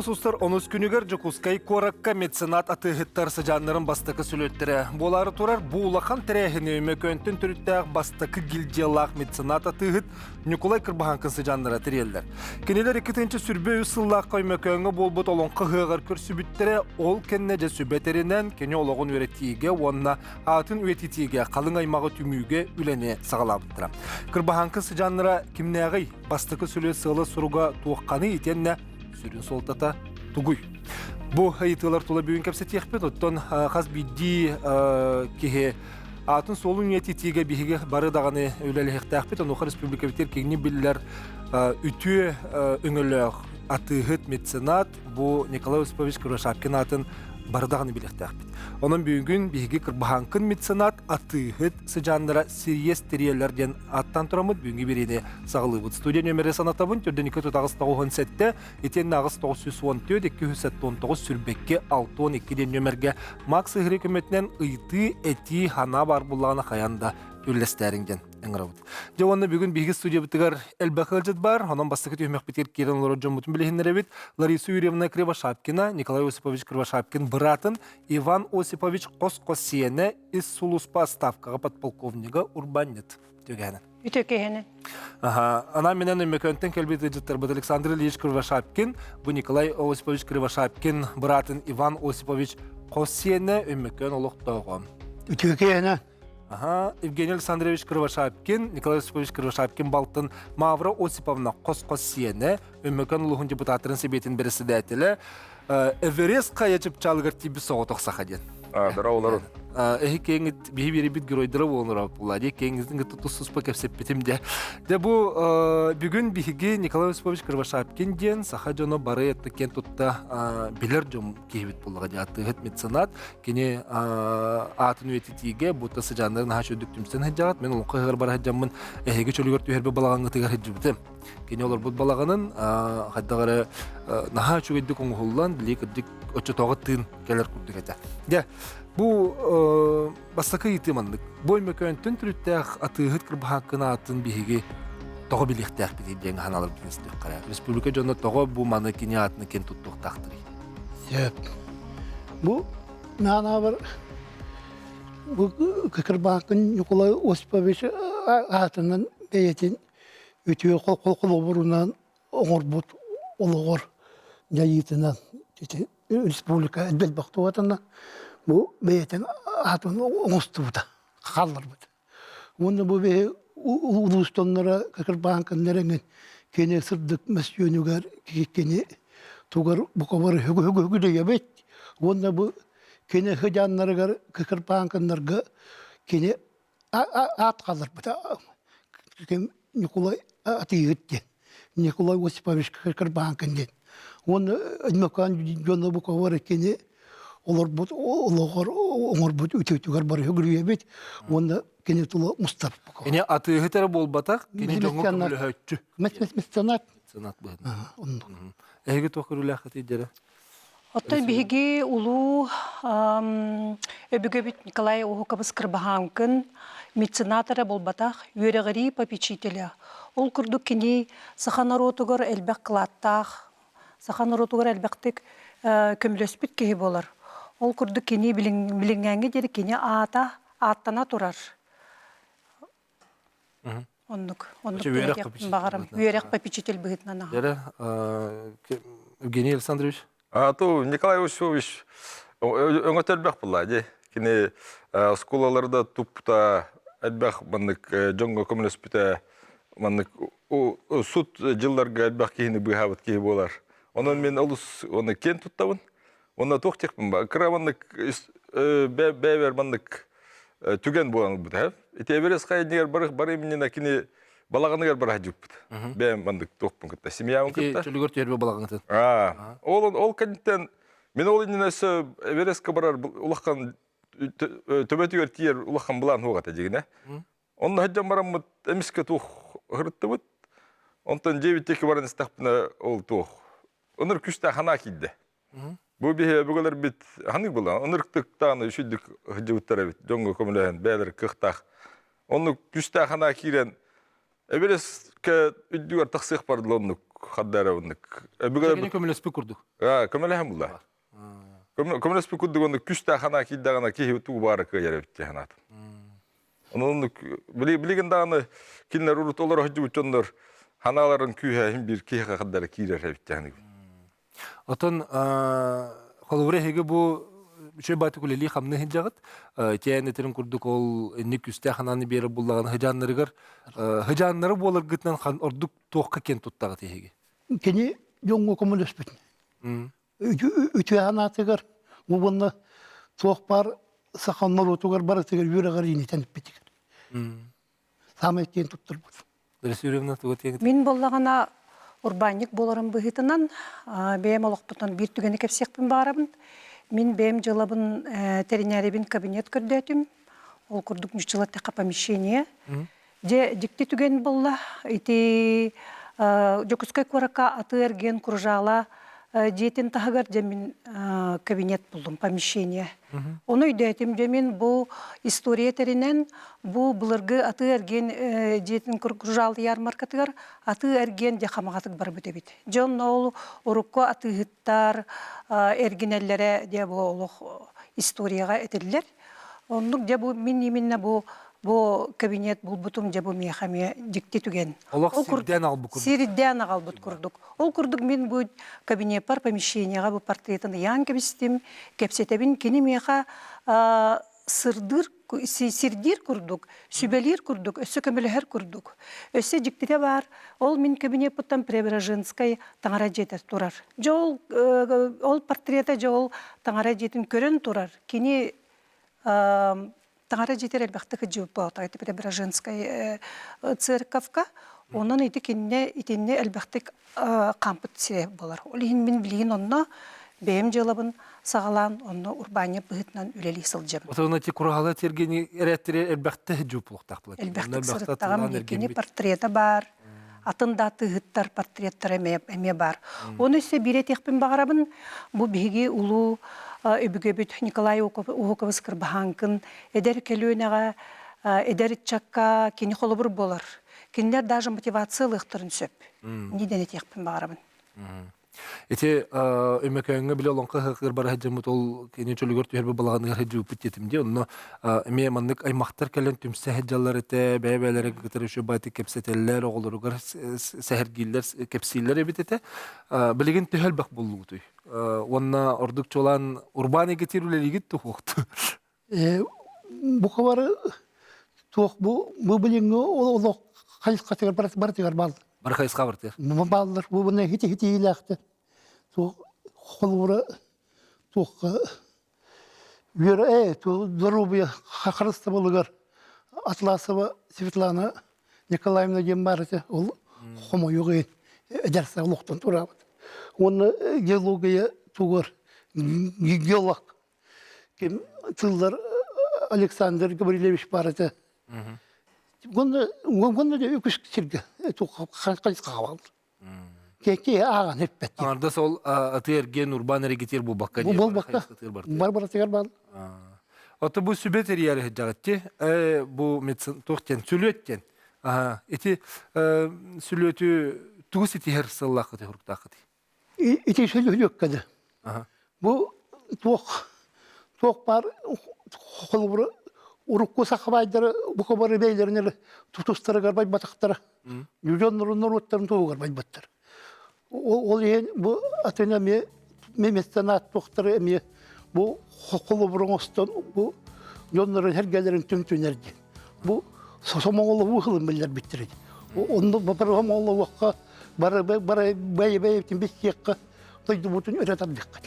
Муус устар онус күнүгэр Дьокуускай куоракка меценат атыыһыттар сыдьааннарын бастакы сүлүөттэрэ буолаары турар. Бу улахан тэрээһини Өймөкөөнтөн төрүттээх бастакы гильдиялаах меценат атыыһыт Ньукулай Кырбаһааҥкын сыдьааннара тэрийэллэр. Кинилэр 2023 сыллаахха Өймөкөөҥҥө буолбут олоҥхо ыһыаҕар көрсүбүттэрэ, ол кэннэ дьэ сүбэ тэринэн кини олоҕун үөрэтиигэ уонна аатын үйэтитиигэ халыҥ аймаҕы түмүүгэ үлэни саҕалаабыттара. Кырбаһааҥкын сыдьааннара кимнээҕий? Бастакы сүлүөт сыала-суруга туохханый итиэннэ сүрүн суолтата тугуй? Бу ыйытыылар тула бүгүн кэпсэтиэхпит. Оттон хас биирдии киһи аатын суолун үйэтитиигэ биһиги бары даҕаны үлэлэһиэхтээхпит. Онуоха республикабытыгар киҥни биллэр үтүө өҥөлөөх атыыһыт, меценат бу Николай Осипович Кривошапкин аатын бары даҕаны билиэхтээхпит. Онон бүгүн биһиги Кырбаһааҥкын меценат атыыһыт сыдьааннара Сириэс Тириэлэр диэн аттан тураммыт бүгүҥҥү бириини саҕалыыбыт. Студия нүөмэрэ санатабын төрдүнүкэ тутаҕыс 97, итиэннэ аҕыс 914 279 сүрбэкки 62 диэн нүөмэргэ Макс Ыһыры көмөтүнэн ыйытыы, этии, ханаа баар буллаҕына хайаан да үллэстээриҥ диэн ыҥырабыт. Дьэ уонна бүгүн биһиги студиябытыгар элбэх ыалдьыт баар. Онон бастакы түһүмэхпитигэр киирэн олорор дьоммутун билиһиннэрэбит. Лариса Юрьевна Кривошапкина, Николай Осипович Кривошапкин быраатын Иван Осипович хос-хос сиэнэ ис сулууспа отставкаҕа подполковнига урбаанньыт түгэнэ. Үтө киһини. Аха, ана менен Өймөкөөнтөн кэлбит ыалдьыттарбыт Александр Ильич Кривошапкин, бу Николай Осипович Кривошапкин быраатын Иван Осипович хос сиэнэ Өймөкөөн олохтооҕо. Үтүө киһини. Аха, Евгений Александрович Кривошапкин, Николай Осипович Кривошапкин балтын Мавра Осиповна хос-хос сиэнэ, Өймөкөөн улууһун депутаттарын сэбиэтин бэрэссэдээтэлэ, Эверест хайа чыпчаалыгар тиийбит соҕотох саха диэн. Дороолорун. Эһи киэҥит биһи биэрбит геройдара буолан була дии киэҥитин кытта тус-туспа кэпсэппитим дэ. Дэ бу бүгүн биһиги Николай Осипович Кривошапкин диэн саха дьоно бары киэн тутта билэр дьон киһибит буоллаҕа дии атыыһыт меценат кини аатын үйэтитиигэ бутта сыдьааннарын наһаа үчүгдүк түмсэн сылдьаҕыт мен олоҥхо ыһыгар бара сылдьаммын эһиги чөлүгэр түһэрбит балаҕаҥҥытыгар сылдьыбытым Кини олорбут балаҕанын хайдах эрэ наһаа үчүгэйдик оҥоһуллан, били кырдьык оччотооҕу тыын кэлэр курдук этэ. Дьэ, бу бастакы ыйытыы маннык. Бу Өймөкөөнтөн төрүттээх атыыһыт Кырбаһааккын аатын биһиги тоҕо билиэхтээхпитий диэн ханааларбытын истиэххэ. Республика дьоно тоҕо бу маны кини аатын киэн туттуохтаахтарый? Сөп. Бу наанабар бу Кырбаһааккын Ньукулай Осипович аатынан бэйэтин үтүө холобурунан оҥорбут олоҕор дьайыытынан ити республика элбэх туһатына бу бэйэтин аатын оҥостубута хаалларбыт. Уонна бу биһи улуустаннара кырбааҥкыннар эҥин кини сырдык мөссүөнүгэр кини тугар бука бары үгүлүйэбит уонна бу кини сыдьааннарыгар кырбааҥкыннарга кини аат хаалларбыта Ньукулай атыыһыт диэн Николай Осипович Кырбааҥкын диэн уонна Өймөкөөн дьоно бука кини олорбут олоҕор оҥорбут үтүөтүгэр бары үгүрүйэбит уонна кини тула мустар Кини атыыһыт эрэ буолбатах, кини дьоҥҥо көмөлөһөөччү. Меценат. Меценат быһыытынан. Оннук. Эһиги туох көрүүлээххитий дьэрэ? Оттон биһиги улуу өбүгэбит Николай Уһукабыс Кырбаһааҥкын меценат эрэ буолбатах, үөрэҕирии попечителэ. Ол курдук кини саха норуотугар элбэх кылааттаах, саха норуотугар элбэхтик көмөлөспүт киһи буолар. Ол курдук кини билиҥҥээҥҥи диэри кини аата ааттана турар. Оннук. Оннук баҕарам. Үөрэх попечитель быһыытынан аһа. Евгений Александрович. А то Николай Васильевич өҥөтө элбэх буолла дии. Кини оскуолаларда туппута элбэх маннык дьоҥҥо көмөлөспүтэ маннык сут дьылларга элбэх киһини быыһаабыт киһи буолар. Онон мин олус оны киэн туттабын. Онно туох диэхпин ба кыра маннык бэйэбэр маннык түгэн буолан ылбыта. Ити Эверест хайынньыгар бары бары именно кини балаҕаныгар бара сылдьыбыппыт. Бэйэм маннык туохпун кытта, семьябын кытта. Чөлүгэр түһэрбэ балаҕаҥытын. Аа, ол ол кэнниттэн мин ол иннинэ өссө Эверестка барар улахан төбөтүгэр тиийэр улахан былаан суох этэ дьигинэ. Онно сылдьан бараммыт эмискэ туох ыһырыттыбыт. Онтон дьиэбит диэки баран истэхпинэ ол туох Онор күстээх ханаа киирдэ. Бу биһи өбүгэлэрбит ханнык була ынырыктыктаан үчүйдүк сылдьыбыттар эбит дьоҥҥо көмөлөһөн бэйэлэрэ кыахтаах. Оннук күстээх ханаа киирэн эбирескэ үрдүгэр тахсыах бардылар оннук. хаддара оннук. Өбүгэлэр көмөлөспүт курдук. Аа, көмөлөһөн булла. Көмөлөспүт курдук оннук күстээх ханаа киирдэҕинэ киһи тугу баара кыайар эбит дии санаатым. Онон билигин даҕаны кинилэр урут олоро сылдьыбыт дьоннор ханааларын күүһэ иһин биир киһиэхэ хардара киирэр эбит дии Отон холобура эһиги бу үчүгэй баатык үлэлии хамныы сылдьаҕыт. Итиэн этэрин курдук ол инник күстээх ханааны биэрэр буллаҕына хыдьааннарыгар хыдьааннары буоларгытынан ордук туохха киэн туттаҕыт эһиги? Кини дьоҥҥо көмөлөспүт. Үтүө санаатыгар уонна туох баар саха норуотугар барытыгар үөрэҕэр иинитэн иппитигэр. Саамай киэн туттарбыт. Мин буоллаҕына урбаанньык буоларым быһыытынан бэйэм олохпутун биир түгэни кэпсиэхпин баҕарабын. Мин бэйэм дьыалабын тэринээрибин кабинет көрдөөтүм. Ол курдук ньуччалар тэхэ помещение. Дьэ, дьикти түгэн буолла. Ити Дьокуускай куоракка атыы-эргиэн кружала дьиэтин таһыгар дьэ мин кабинет буллум, помещение. Ону өйдөөтүм дьэ мин бу история тэринэн бу былыргы атыы-эргиэн дьиэтин кружал ярмаркатыгар атыы-эргиэн дьэ хамаҕатык барбыт эбит. Дьэ онно ол урукку атыыһыттар эргинэллэрэ дьэ бу олох историяҕа этиллэр. Оннук дьэ бу мин именно бу бу кабинет булбутум дьэ бу миэхэ эмиэ дьикти түгэн. Олох сирдээн аҕалбыт курдук. Сирдээн аҕалбыт курдук. Ол курдук мин бу кабинеппар помещениеҕа бу портретын ыйаан кэбистим, кэпсэтэбин. Кини миэхэ сырдыыр сирдиир курдук, сүбэлиир курдук, өссө көмөлөһөр курдук. Өссө дьиктитэ баар, ол мин кабинеппыттан Преображенскай таҥара дьиэтэ турар. Дьэ ол, ол портрета дьэ ол таҥара дьиэтин көрөн турар. Кини таҥара дьиэтигэр элбэхтик сылдьыбыт Преображенскай церковка. Онон ити кинне итиннэ элбэхтик хаампыт сирэ буолар. Ол иһин мин билигин онно бэйэм дьыалабын саҕалаан онно урбаанньыт быһыытынан үлэлии сылдьабын. Отон ити кураһала тергени эрээттери элбэхтэ жуупулуктаах буолар. Элбэхтик сырыттаҕым кини портрета баар, атын да атыыһыттар портреттара эмиэ баар. Ону өссө биир этиэхпин баҕарабын, бу биһиги улуу өбүгэбит Николай Уһукович Кырбаһааҥкын эдэр көлүөнэҕэ, эдэр ыччакка кини холобур буолар. Кинилэр даже мотивация ылыахтарын сөп. Инньэ диэн этиэхпин баҕарабын. Ити Өймөкөөҥҥө били олоҥхо ыһыахыгар бара сылдьаммыт ол кини чөлүгэр түһэрбит балаҕаныгар сылдьыбыппыт диэтим дии. Онно эмиэ маннык аймахтар кэлэн түмсэ сылдьаллар этэ, бэйэ-бэйэлэрин кытары үчүгэй кэпсэтэллэр, оҕолоругар сэһэргииллэр, кэпсииллэр эбит этэ. Билигин төһө элбэх буоллугутуй? Уонна ордук чуолаан урбаан эйгэтигэр үлэлиигит туһуохту? Бука бары туох бу бу билиҥҥи олох хайысхатыгар барытыгар бааллар. Бары хайысха барытыгар. Бааллар. Бу буна хити хитиилээхтэр. Туох холобура туохха үөрэ доруобуйа харыстабылыгар Атласова Светлана Николаевна диэн баар этэ. Ол хомойуох иһин эдэр олохтон тураабыт. Уонна геология тугар геолог ким тыллар Александр Гаврильевич баар этэ. Уонна уонна да үгүс сиргэ хайысхаҕа Кэкки ааҕан эппэт. Ардас ол аты эргиэн урбаан эргитиэр буолбакка дии. Буолбакка. Бар баратыгар баал. Ото бу сүбэ тэрийэр сылдьаҕытти бу туох диэн сүлүөт диэн. Ити сүлүөтү тугу ситиһэр сыллааххытый хуруктааххытый? Ити сүлүөккэ да. Бу туох туох баар холобура урукку саха баайдара бука бары бэйэлэрин тутустарыгар байбатахтара. Дьоннорун норуоттарын туһугар байбаттар. Ол иһин бу атын эмиэ меценат туохтары эмиэ бу холобур оҥостон бу дьоннорун эргэлэрин түмтүнэр диэн. Бу сомоҕолоһуу сылын биллэрбиттэр ити. Онно бары сомоҕолоһуохха бары бары бэйэ-бэйэбитин билсиэххэ дойдубутун өрө тардыахха.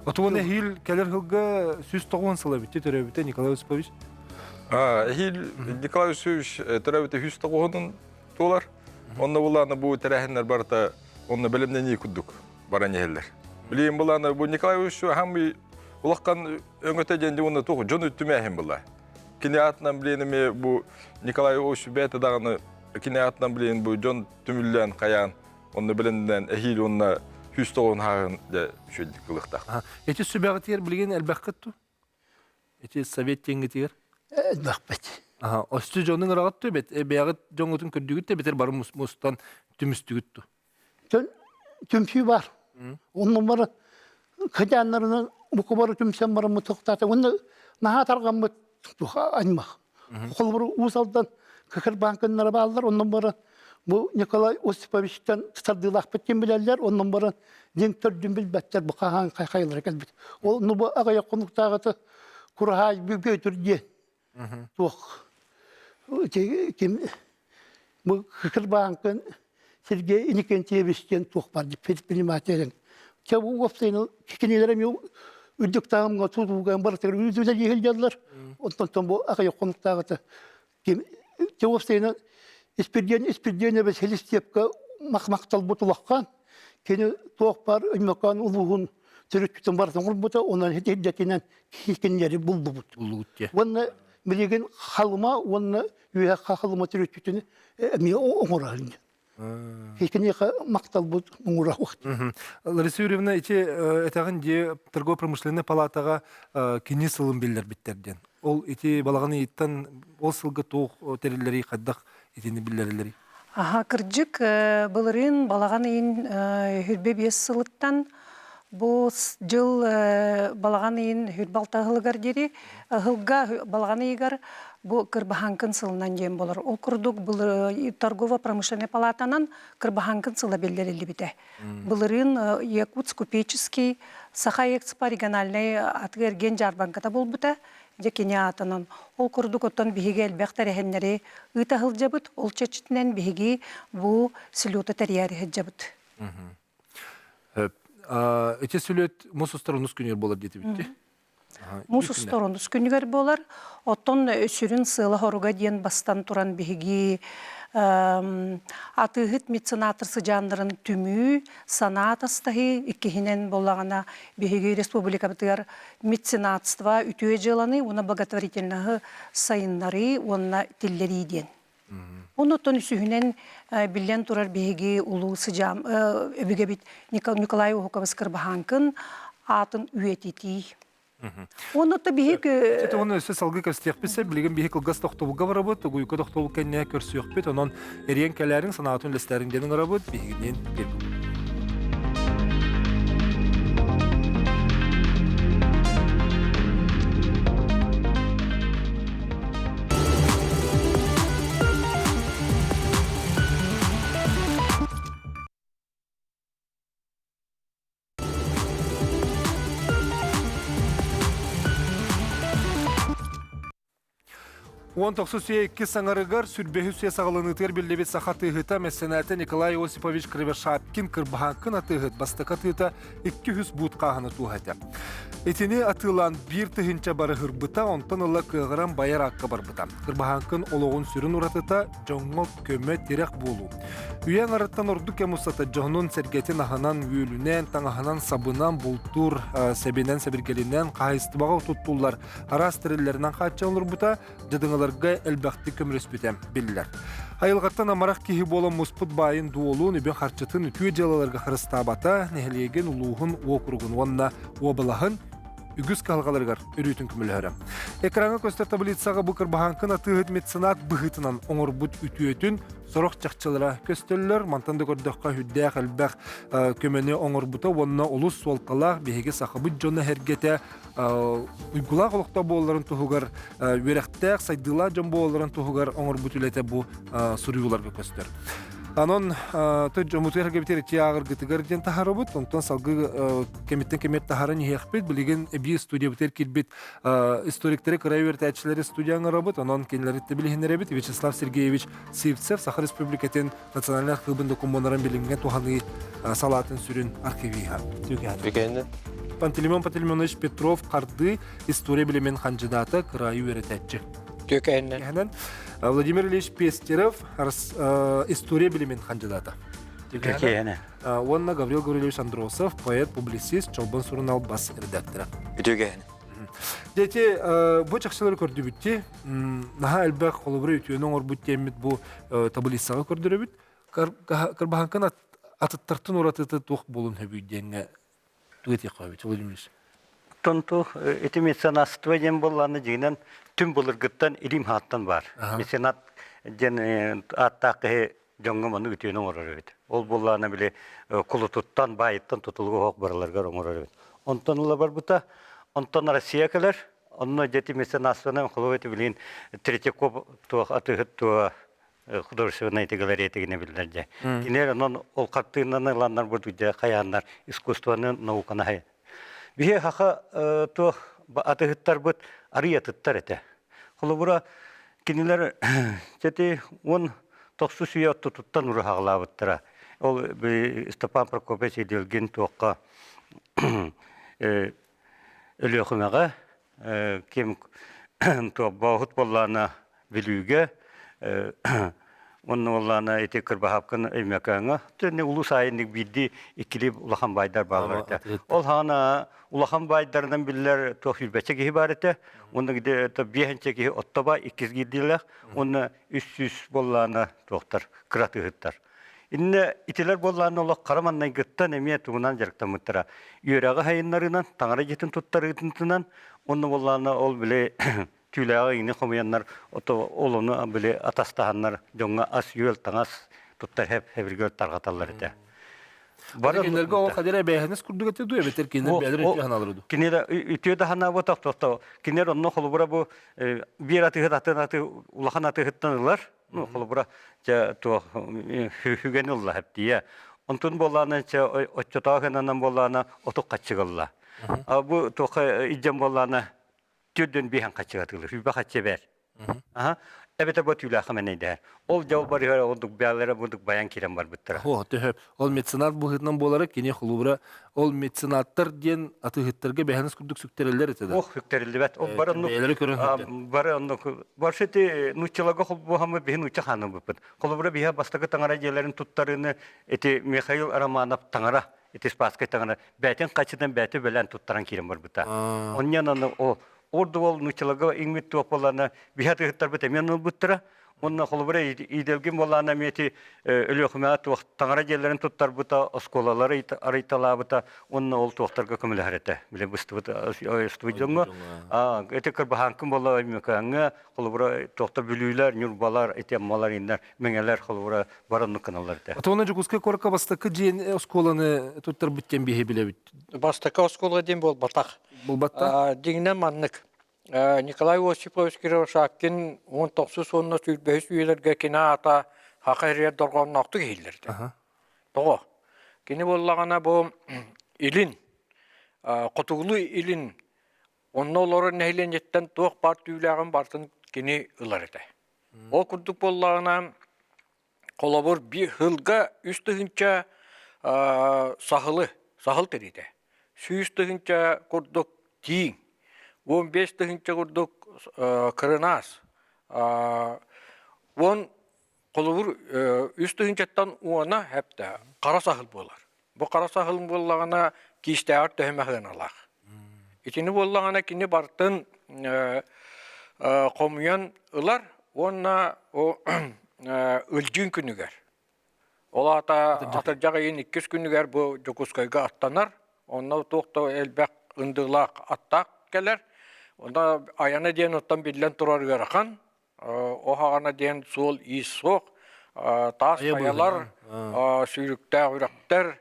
Отуон эһиил кэлэр сылга 190 сыл эбитти төрөөбүтэ Николай Осипович. Эһиил Николай Осипович төрөөбүтэ 190 туолар. Онно булааны бу тэрээһиннэр барыта онно бэлэмнэнии курдук баран иһэллэр. Билигин булааны бу Николай Осипович хамый улахан өҥөтө диэн уонна туох дьон үттүмээһин була. Кини аатынан билиэн эмиэ бу Николай Осипович бэйэтэ даҕаны кини аатынан билиэн бу дьон түмүллээн хайаан онно билэннэн эһиил уонна 109 хааһын дьэ үчүгэйдик ылыахтаах. Ити сүбэҕитигэр билигин элбэххит ту? Ити совет тиэҥҥитигэр? Элбэхпит. Аха, осту дьонуҥ ыраҕыт бэт, бэйэҕит дьоҥҥутун көрдүгүт да битэр бары мустан түмүстүгүт ту? Түмсүү бар. Онно бары кыдьааннарынан бука бары түмсэн бараммыт тоқтаата. Уонна наһаа тарҕаммыт аймах. Холобур Уус Алдан ККР банкыннара бааллар, онон баран бу Николай Осиповичтан тардыылаахпыт ким билэллэр, онон баран дьиҥ төрдүн билбэттэр, бу хаһан хайалара кэлбит. Ол ну бу аҕыйах хонуктааҕыта Кураһаай Бүөтүр диэн туох ким бу ККР банкын Сергей Иннокентьевич диэн туох бар предпринимателин. Чэ бу уопсайынан кинилэр эмиэ үрдүк таһымҥа тутууга барытыгар үлэлииһилдьэллэр. Онтон бу аҕыйах хонуктааҕыта ким чэ уопсайынан Испирдиэн Испирдиэнэбис Хилистиэпкэ махталбыт улахан. Кини туох бар Өймөкөөн улууһун төрүччүтүн барытын оҥорбута, онон ирдэтинэн кинилэри буллубут. Буллубут диye. Уонна билигин Халыма уонна Үөһэ Халыма төрүччүтүн эмиэ оҥорор. Киниэхэ махталбыт муҥура Лариса Юрьевна ити этэҕин дии торгово-промышленнай палатаҕа кини сылын биллэрбиттэр диэн. Ол ити балаҕан ыйыттан ол сылга туох тэриллэрий хайдах итини биллэрэллэрий? Аха, кырдьык, былырыын балаҕан ыйын 25 сылыттан бу дьыл балаҕан ыйын 26 сылыгар диэри ыһылга балаҕан ыйыгар бу Кырбаһааҥкын сылынан диэн буолар. Ол курдук торгово-промышленнай палатанан Кырбаһааҥкын сыла биллэриллибитэ. Былырыын Якутск купеческий Саха Экспо региональнай атыы-эргиэн дьаарбаҥката буолбута. Дьэ кини аатынан. Ол курдук оттон биһиги элбэх тэрээһиннэри ыыта сылдьабыт. Ол чэрчитинэн биһиги бу слеты тэрийээри сылдьабыт. Ити сүлүөт мус устар онус күнүгэр буолар диэтибит Мус устар онус күнүгэр буолар. Оттон сүрүн сыала-соруга диэн бастан туран биһиги атыыһыт меценатор сыдьааннарын түмүү, санаа атастаһыы, иккиһинэн буоллаҕына биһиги республикабытыгар меценатство үтүө дьыаланы уонна благотворительноһы сайыннарыы уонна тиллэрии диэн. Оннуттан үсүһүнэн биллэн турар биһиги улуу сыдьаам өбүгэбит Николай Уһукович Кырбаһааҥкын аатын үйэтитии. Оннуттан биһиги Ити оны өссө салгыы көрсүөхпүт сөп. Билигин биһи кылгас тохтобулга барабыт, угуйка тохтобул кэннэ көрсүөхпүт. Онон эриэн кэлээриҥ, санаатын үллэстээриҥ диэн ыҥырабыт. Биһигинин биэрбит. Уон тохсус үйэ иккис саҥарыгар сүрбэһи үйэ саҕаланыытыгар биллибит саха атыыһыта мэссэнээтэ Николай Осипович Кривошапкин Кырбаһааҥкын атыыһыт бастакы атыыта 200 буут хааһына туоһа этэ. Итини атыылаан 1000 барыһырбыта, онтон ыла кыаҕыран байар аакка барбыта. Кырбаһааҥкын олоҕун сүрүн уратыта дьоҥҥо көмө-тирэх буолуу. Үйэ аҥарыттан ордук кэм устата дьоһунун сэргэтин аһынан-үөлүнэн, таҥаһынан, сабынан, бултуур сэбинэн-сэбиргэлинэн, хаһаайыстыбаҕа туттуллар араас тэриллэринэн хааччан олорбута, дьадыҥаларга элбэхтик көмөлөспүтэ биллэр. Айылҕаттан амарах киһи буолан муспут баайын дуолун, үбүн-харчытын үтүө дьыалаларга харыстаабата, нэһилиэгин, улууһун, уокуругун уонна уобалаһын үгүс кыһалҕаларыгар өрүүтүн көмөлөһөрө. Экраҥҥа көстөр таблицаҕа бу Кырбаһааҥкын атыыһыт меценат быһыытынан оҥорбут үтүөтүн сорох чахчылара көстөллөр. Мантан да көрдөххө үрдээх элбэх көмөнү оҥорбута уонна олус суолталаах биһиги сахабыт дьоно эргэтэ уйгулаах олохтоох буолларын туһугар үөрэхтээх, сайдыылаах дьон буолларын туһугар оҥорбут үлэтэ бу суруйууларга көстөр. Анон дьоммутугар эргэбитигэр ити ааҕыргытыгар диэн таһаарабыт. Онтон салгыы кэмиттэн кэмиэр таһааран иһиэхпит. Билигин эбии студиябытыгар киирбит историктары, кыра үөрэтээччилэри студия оҥоробут. Онон кинилэри билиһиннэрэбит. Вячеслав Сергеевич Сивцев Саха Республикатын национальнай архыыбын докумуоннарын билимҥэ туһаныы салаатын сүрүн архивиһа. Түгэннэ. Пантелеймон Пантелеймонович Петров хардыы история билимин хандьыдаата, кыраайы үөрэтээччи. Түкэннэ. Владимир Ильич Пестеров история билимин хандьыдаата. Түкэннэ. Уонна Гаврил Гаврильевич Андросов, поэт, публицист, Чолбон сурунаал бас редактора. Үтүгэн. Дети бу чахчылары көрдүбүтти наһаа элбэх холобура үтүөнү оҥорбут диэммит бу таблицаҕа көрдөрөбүт. Кырбаһаҥкын атыттартан уратыта туох буолун сөбүй диэҥҥэ тугу этиэххэ Владимир Ильич? Тонту ити меценатство диэн буоллааны дьиҥинэн түм былыргыттан илим хааттан бар. Меценат диэн ааттаах киһи Дьоҥҥо маннык үтүөнү оҥорор эбит. Ол буоллаҕына били кулутуттан, баайыттан тутулуга суох барыларыгар оҥорор эбит. Онтон ыла барбыта. Онтон Россия кэлэр. Онно дьэ меценатствонан холобур ити билигин Третьяков туох атыыһыт туо художественнай галереятыгына биллэр дьэ. Кинилэр онон ол хартыынаны ыланнар бурдук дьэ хайааннар искусствоны науканы хай. Биһи хаха туох атыһыттарбыт арый атыттар этэ. Холобура кинилэр чэти 19 үйэ оттутуттан уруһаҕалаабыттара. Ол Степан Прокопьевич Иделгин туохха Өлүөхүмэҕэ ким туох Боохут буоллаана Бүлүүгэ уонна буоллаана ити Кырбаһаапкын Өймөкөөҥҥө төннө улуус аайыннык биирдии иккилии улахан баайдар бааллар этэ. Ол хаана улахан баайдарынан биллэр туох сүүрбэччэ киһи баар этэ. Уонна где-то биэһинчэ киһи отто баай иккис гиирдиилээх уонна 300 буоллаана туохтар кыратыыһыттар. Иннэ итилэр буоллаана олох хара маннайгыттан эмиэ тугунан дьарыктаммыттара. Үөрэҕи хайыннарыынан, таҥара дьиэтин туттарыытынан, онно буоллаана ол били түүлээҕи иҥни хомуйаннар, ото ол ону били атастаһаннар дьоҥҥо ас-үөл, таҥас туттар хэп-хэбиргэл тарҕаталлар этэ. Бары кинилэргэ ол хадера эбээһинэс курдук этэ дуу, эбэтэр кинилэр бэйэлэрэ үтүө санаалара дуу? Кинилэр үтүө да санаабатах, тохто кинилэр онно холобура бу биир атыыһыт атын аты улахан атыыһыттан ылар, Ну, холобура, дьэ, туох үгэни ылла хэптиэ. Онтун буоллаана, чэ, оччотоох гынанан буоллаана, отук хаччыгылла. А бу туохха иддьэн буоллаана, түрдөн биһэн хаччыгатылыр, үбэ хаччы бэр. Аха. Эбэтэр бу түүлээхэ мэнэйдэһэр. Ол дьол барыһар ордук бэйэлэрэ бурдук баян киирэн барбыттара. О, төһө. Ол меценат быһыытынан буолара кини холобура ол меценаттар диэн атыыһыттарга бэһэнис курдук сүктэрэллэр этэ да. Ох, сүктэриллибэт. Ол бары оннук бэйэлэри көрөн сылдьар. Бары оннук. Вообще ити нууччаларга холбуһаммыт биһи нуучча хаанылбыппыт. Холобура биһи бастакы таҥара дьиэлэрин туттарыыны ити Михаил Романов таҥара ити Спасскай таҥара бээтин хаччытын бээтэ бэлээн туттаран киирэн барбыта. Онньон аны ол ордук ол нууччаларга иҥмит туох буоллаана биһи атыыһыттарбыт эмиэ ылбыттара. Уонна холобура Иделгин буоллаана эмиэ ити Өлүөхүмэҕэ туох таҥара дьиэлэрин туттарбыта, оскуолалары арыйталаабыта уонна ол туохтарга көмөлөһөр этэ. Били быстыбыт ыстыбыт дьоҥҥо. Ити Кырбаһааҥкын буолла Өймөкөөҥҥө, холобура туохта Бүлүүлэр, Ньурбалар, ити Аммалар, иннэр, Мэҥэлэр холобура бар оннук гыналлар этэ. Отуона Дьокуускай куоракка бастакы дьиэн оскуоланы туттарбыт диэн биһи билэбит. Бастакы оскуола диэн буолбатах. Буолбатта? Дьиҥинэн маннык. Николай Осипович Кривошапкин 19 уонна сүүрбэһис үйэлэргэ кини аата Саха сиригэр дорҕоонноохтук иһиллэр этэ. Тоҕо? Кини буоллаҕына бу илин, хотугулуу илин онно олорор нэһилиэнньэттэн туох баар түүлээҕин барытын кини ылар этэ. Ол курдук буоллаҕына Холобур, биир сылга 3000 саһылы, саһыл тириитэ, 100 000 курдук тииҥ, 15 000 курдук кырынаас, уон холобур үс тыһыынчаттан уона хэптэ хара саһыл буолар. Бу хара саһыл буоллаҕына киистээҕэр төһө сыаналаах. Итини буоллаҕына кини бартын хомуйан ылар уонна Ылдьыын күнүгэр. Ол аата атырдьах ыйын иккис күнүгэр бу Дьокуускайга аттанар. Онно туох да элбэх ындыылаах аттаах кэлэр. Онно айана диэн оттон биллэн турар ыарахан. Оһаҕана диэн суол-иис суох. Таас хайалар, сүүрүктээх үрэхтэр,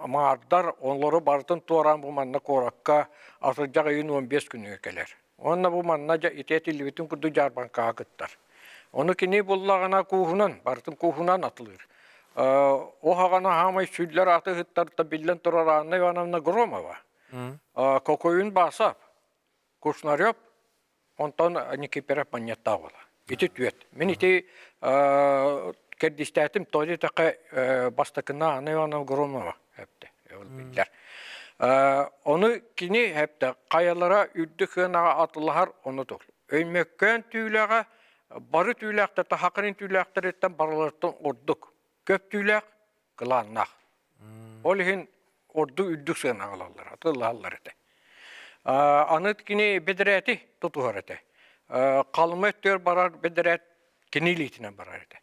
маардар олору барытын туораан бу манна куоракка атырдьах ыйын 15 күнүгэр кэлэр. Уонна бу манна ити этиллибитин курдук дьаарбаҥкаҕа кыттар. Ону кини буллаҕына кууһунан, барытын кууһунан атылыыр. Оһаҕана хаамай сүллэр атыһыттарта биллэн турар Анна Ивановна Громова, Кокоюн Басов, Кушнарев Онтон Никиперов манньыаттаах буола. Ити түөт. Мин ити кэрдиистээтим, тоҕо диэтэххэ бастакына Анна Ивановна Громова эптэ, ол биллэр. Ону кини эптэ хайалара үрдүк сыанаҕа атылаһар ону тул. Өймөккөөн түүлээҕэ бары түүлээхтэр Сахалин түүлээхтэриттэн барыларыттан ордук көп түүлээх кылааннаах. Ол иһин ордук үрдүк сыанаҕа ылаллар, атыылаһаллар этэ. Аны кини бэдэрээти тутуһар этэ. Халыма өттүгэр барар бэдэрээт кини илиитинэн барар этэ.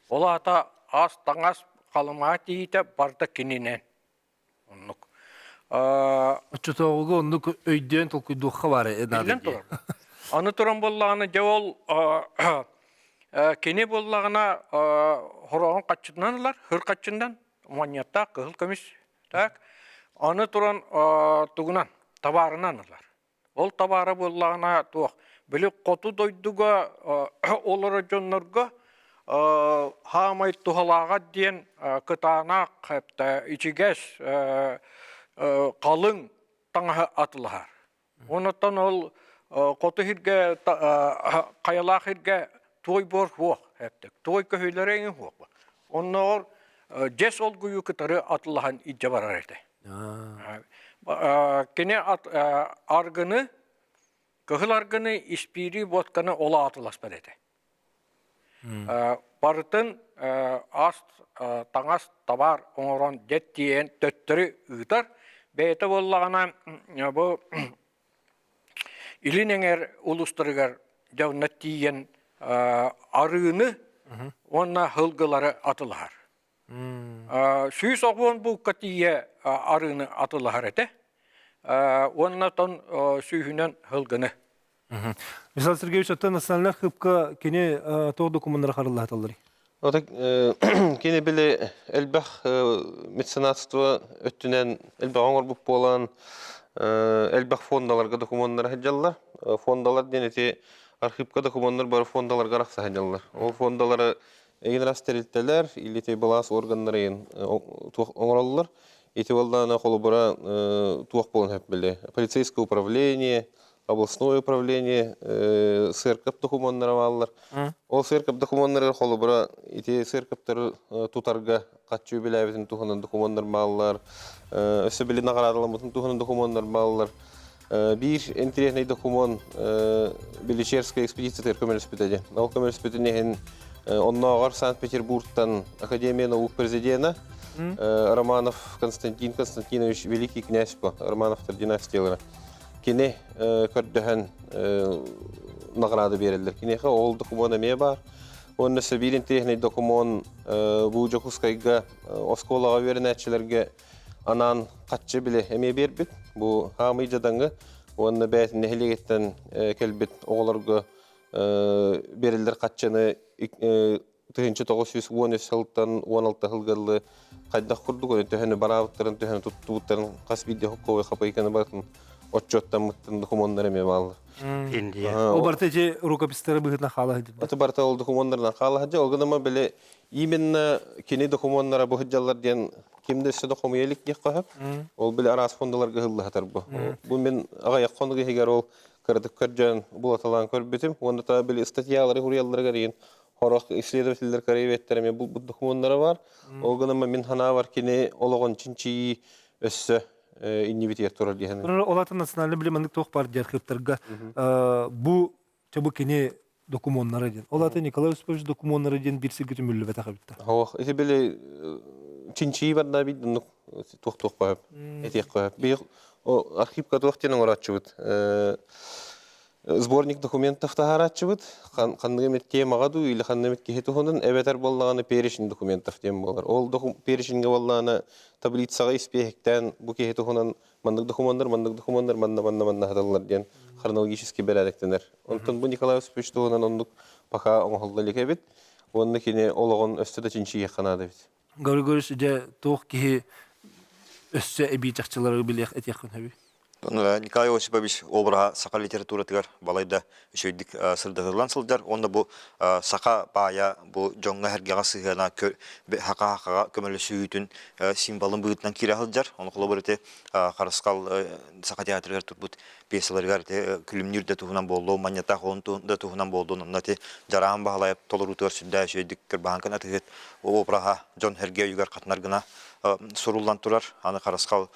Ол аата ас-таҥас халымаҕа тиийиитэ барыта кининэн. Оннук. Оччотооҕуга оннук өйдөөн толкуйдуохха баар Биллэн турар. Аны туран буоллаҕына, дьэ ол Кини буоллаҕына хороҕун хаччытынан ылар, хыр хаччынан, монньуоттаах кыһыл көмүс так. Аны туран тугунан, табаарынан ылар. Ол табаара буоллаҕына туох, били хоту дойдуга олорор дьоннорго хаамай туһалааҕа диэн кытаанах, ичигэс, халыҥ таҥаһы атылаһар. Онуттан ол хоту сиргэ хайалаах сиргэ туой буор суох эптик. Туой көһүүлэрэ эҥин суох. Оннооҕор дьэс олгуйу кытары атылаһан илдьэ барар этэ. Кини аргыны, кыһыл аргыны, испиири, водканы ол атыласпат этэ. Барытын ас, таҥас, табаар оҥорон дьэт тиэйэн төттөрү ыытар. Бэйэтэ буоллаҕына бу Илин эҥэр улуустарыгар дьэ онно тиийэн арыыны уонна сылгылары атылаһар. 190 буукка тиийэ арыыны атылаһар этэ. Уонна оттон сүүһүнэн сылгыны. Михаил Сергеевич, оттон национальнай архыыпка кини туох докумуоннары хараллаһаталларый? Кини били элбэх меценатство өттүнэн элбэх оҥорбут буолан элбэх фондаларга докумуоннары сылдьаллар. Фондалар диэн ити архыыпка докумуоннар бары фондаларга арахса сылдьаллар. Ол фондалары Эгин ас тэрилтэлэр или былаас органнарын туох оҥороллор. Ити буоллаҕына холобура туох буолан сөп били полицейское управление, областное управление, церковь докумуоннара бааллар. Ол церковь докумуоннарыгар холобура ити церковьтары тутарга хаччы үбүлээбитин туһунан докумуоннар бааллар. Өссө били наҕараадаламмытын туһунан докумуоннар бааллар. Биир интэриэһинэй докумуон Беличерская экспедициятыгар көмөлөспүтэ диэн. Ол көмөлөспүтүн иһин оннооҕор Санкт-Петербургтан Академия наук президена Романов Константин Константинович Великий князь по Романовтар династиялара кини көрдөһөн награда биэрэллэр. Киниэхэ ол докумуон эмиэ баар. Уонна биир интэриэһинэй докумуон бу Дьокуускайга оскуолаҕа үөрэнээччилэргэ анаан хаччы били эмиэ биэрбит. Бу хаамый дьадаҥы уонна бэйэтин нэһилиэгиттэн кэлбит оҕолорго бериллэр хаччыны 1913 сылтан 16 сылга дылы хайдах курдук төһөнү бараабыттарын, төһөнү туттубуттарын хас биирдии хокковой хапайканы барытын отчуоттаммыттын докумуоннар эмиэ бааллар. Индия. Ол барыта ити рукопистары быһыытынан хаала сылдьар. Аты барыта ол докумуоннарынан хаала сылдьар. Ол гынан били именно кини докумуоннара бу сылдьаллар диэн ким да өссө да хомуйа илик диэххэ сөп. Ол били араас фондаларга ыһыллаһатар бу. Бу мин аҕыйах хонук иһигэр ол кыратык көрдьөөн булаталаан көрбүтүм. Уонна та били статьялары суруйалларыгар иин хорох исследователлэр караеветтер эмиэ булбут докумуоннара бар. Ол гынан мин санаабар кини олоҕун чинчийии өссө иннибитигэр турар диэн. Ол атын национальный билим маннык туох бар диэн архивтарга бу бу кини докумуоннара диэн. Ол аты Николай Осипович докумуоннара диэн биир сиргэ түмүллүбэтэх эбит да. Ох, ити били чинчийии барда бит оннук туох-туох көһөп, этиэх көһөп. Бии архивка туох диэн оҥорооччубут. Сборник документов таһаарааччыбыт. Ханнык эмит темаҕа дуу или ханнык эмит киһи туһунан эбэтэр буоллаҕына перечень документов диэн буолар. Ол переченьгэ буоллаҕына таблицаҕа испиэһиктээн бу киһи туһунан маннык докумуоннар, маннык докумуоннар манна манна манна хатыллар диэн хронологически бэрээдэктэнэр. Онтон бу Николай Осипович туһунан оннук пока оҥоһулла илик эбит. Уонна кини олоҕун өссө да чинчийиэххэ наада эбит. Григорьевич, дьэ туох киһи өссө эбии чахчылары билиэх этиэххин сөбүй? Николай Осипович обраһа саха литературатыгар балайда үчүгэйдик сырдатыллан сылдьар уонна бу саха баайа бу дьоҥҥо-сэргэҕэ сыһыана хаха-хахаҕа көмөлөсүүтүн символын быһыытынан киирэ сылдьар. Ону холобур ити Харысхал Саха театрыгар турбут пьесаларыгар ити Күлүмнүүр да туһунан буоллун, Манньатаах уон да туһунан буоллун, онно ити Дьараан Баһылайап толоруутугар сүрдээх үчүгэйдик кырбаһан атыһыт обраһа дьон сэргэ өйүгэр хатанар гына суруллан турар. Аны Харысхал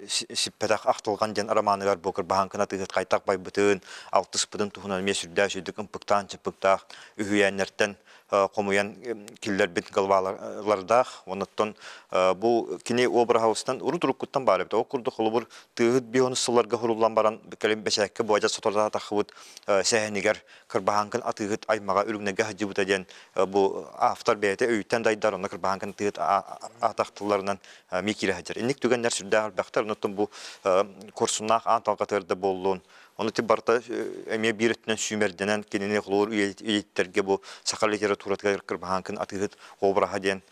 сиппэтэх ахтылҕан диэн романыгар бу кырбаһааҥкын атыыһыт хайтах байбытын, алтыспытын туһунан эмиэ сүрдээх үчүгэйдик ымпыктаан-чыппыктаах үһүйээннэртэн хомуйан киллэрбит главалардаах. Онуттан бу кини обраһабыстан урут-уруккуттан баар эбит. Ол курдук холобур тыаһыт бион сылларга хуруллан баран кэлин бэчээккэ буадьа соторутаатаххыбыт сэһэнигэр Кырбаһааҥкын атыыһыт аймаҕа үрүҥнэргэ сылдьыбыта диэн бу автор бэйэтэ өйүттэн дайдар, онно Кырбаһааҥкын атыыһыт атах тылларынан эмиэ киирэ сылдьар. Инник түгэннэр сүрдээх элбэхтэр. Онуттан бу курсуннаах аан талҕатыгар да буоллун, Ону ти барыта эмиэ биир өттүнэн сүүмэрдэнэн кинини холуур үйэтиттэргэ бу саха литературатыгар Кырбаһааҥкын атыыһыт обраһа диэн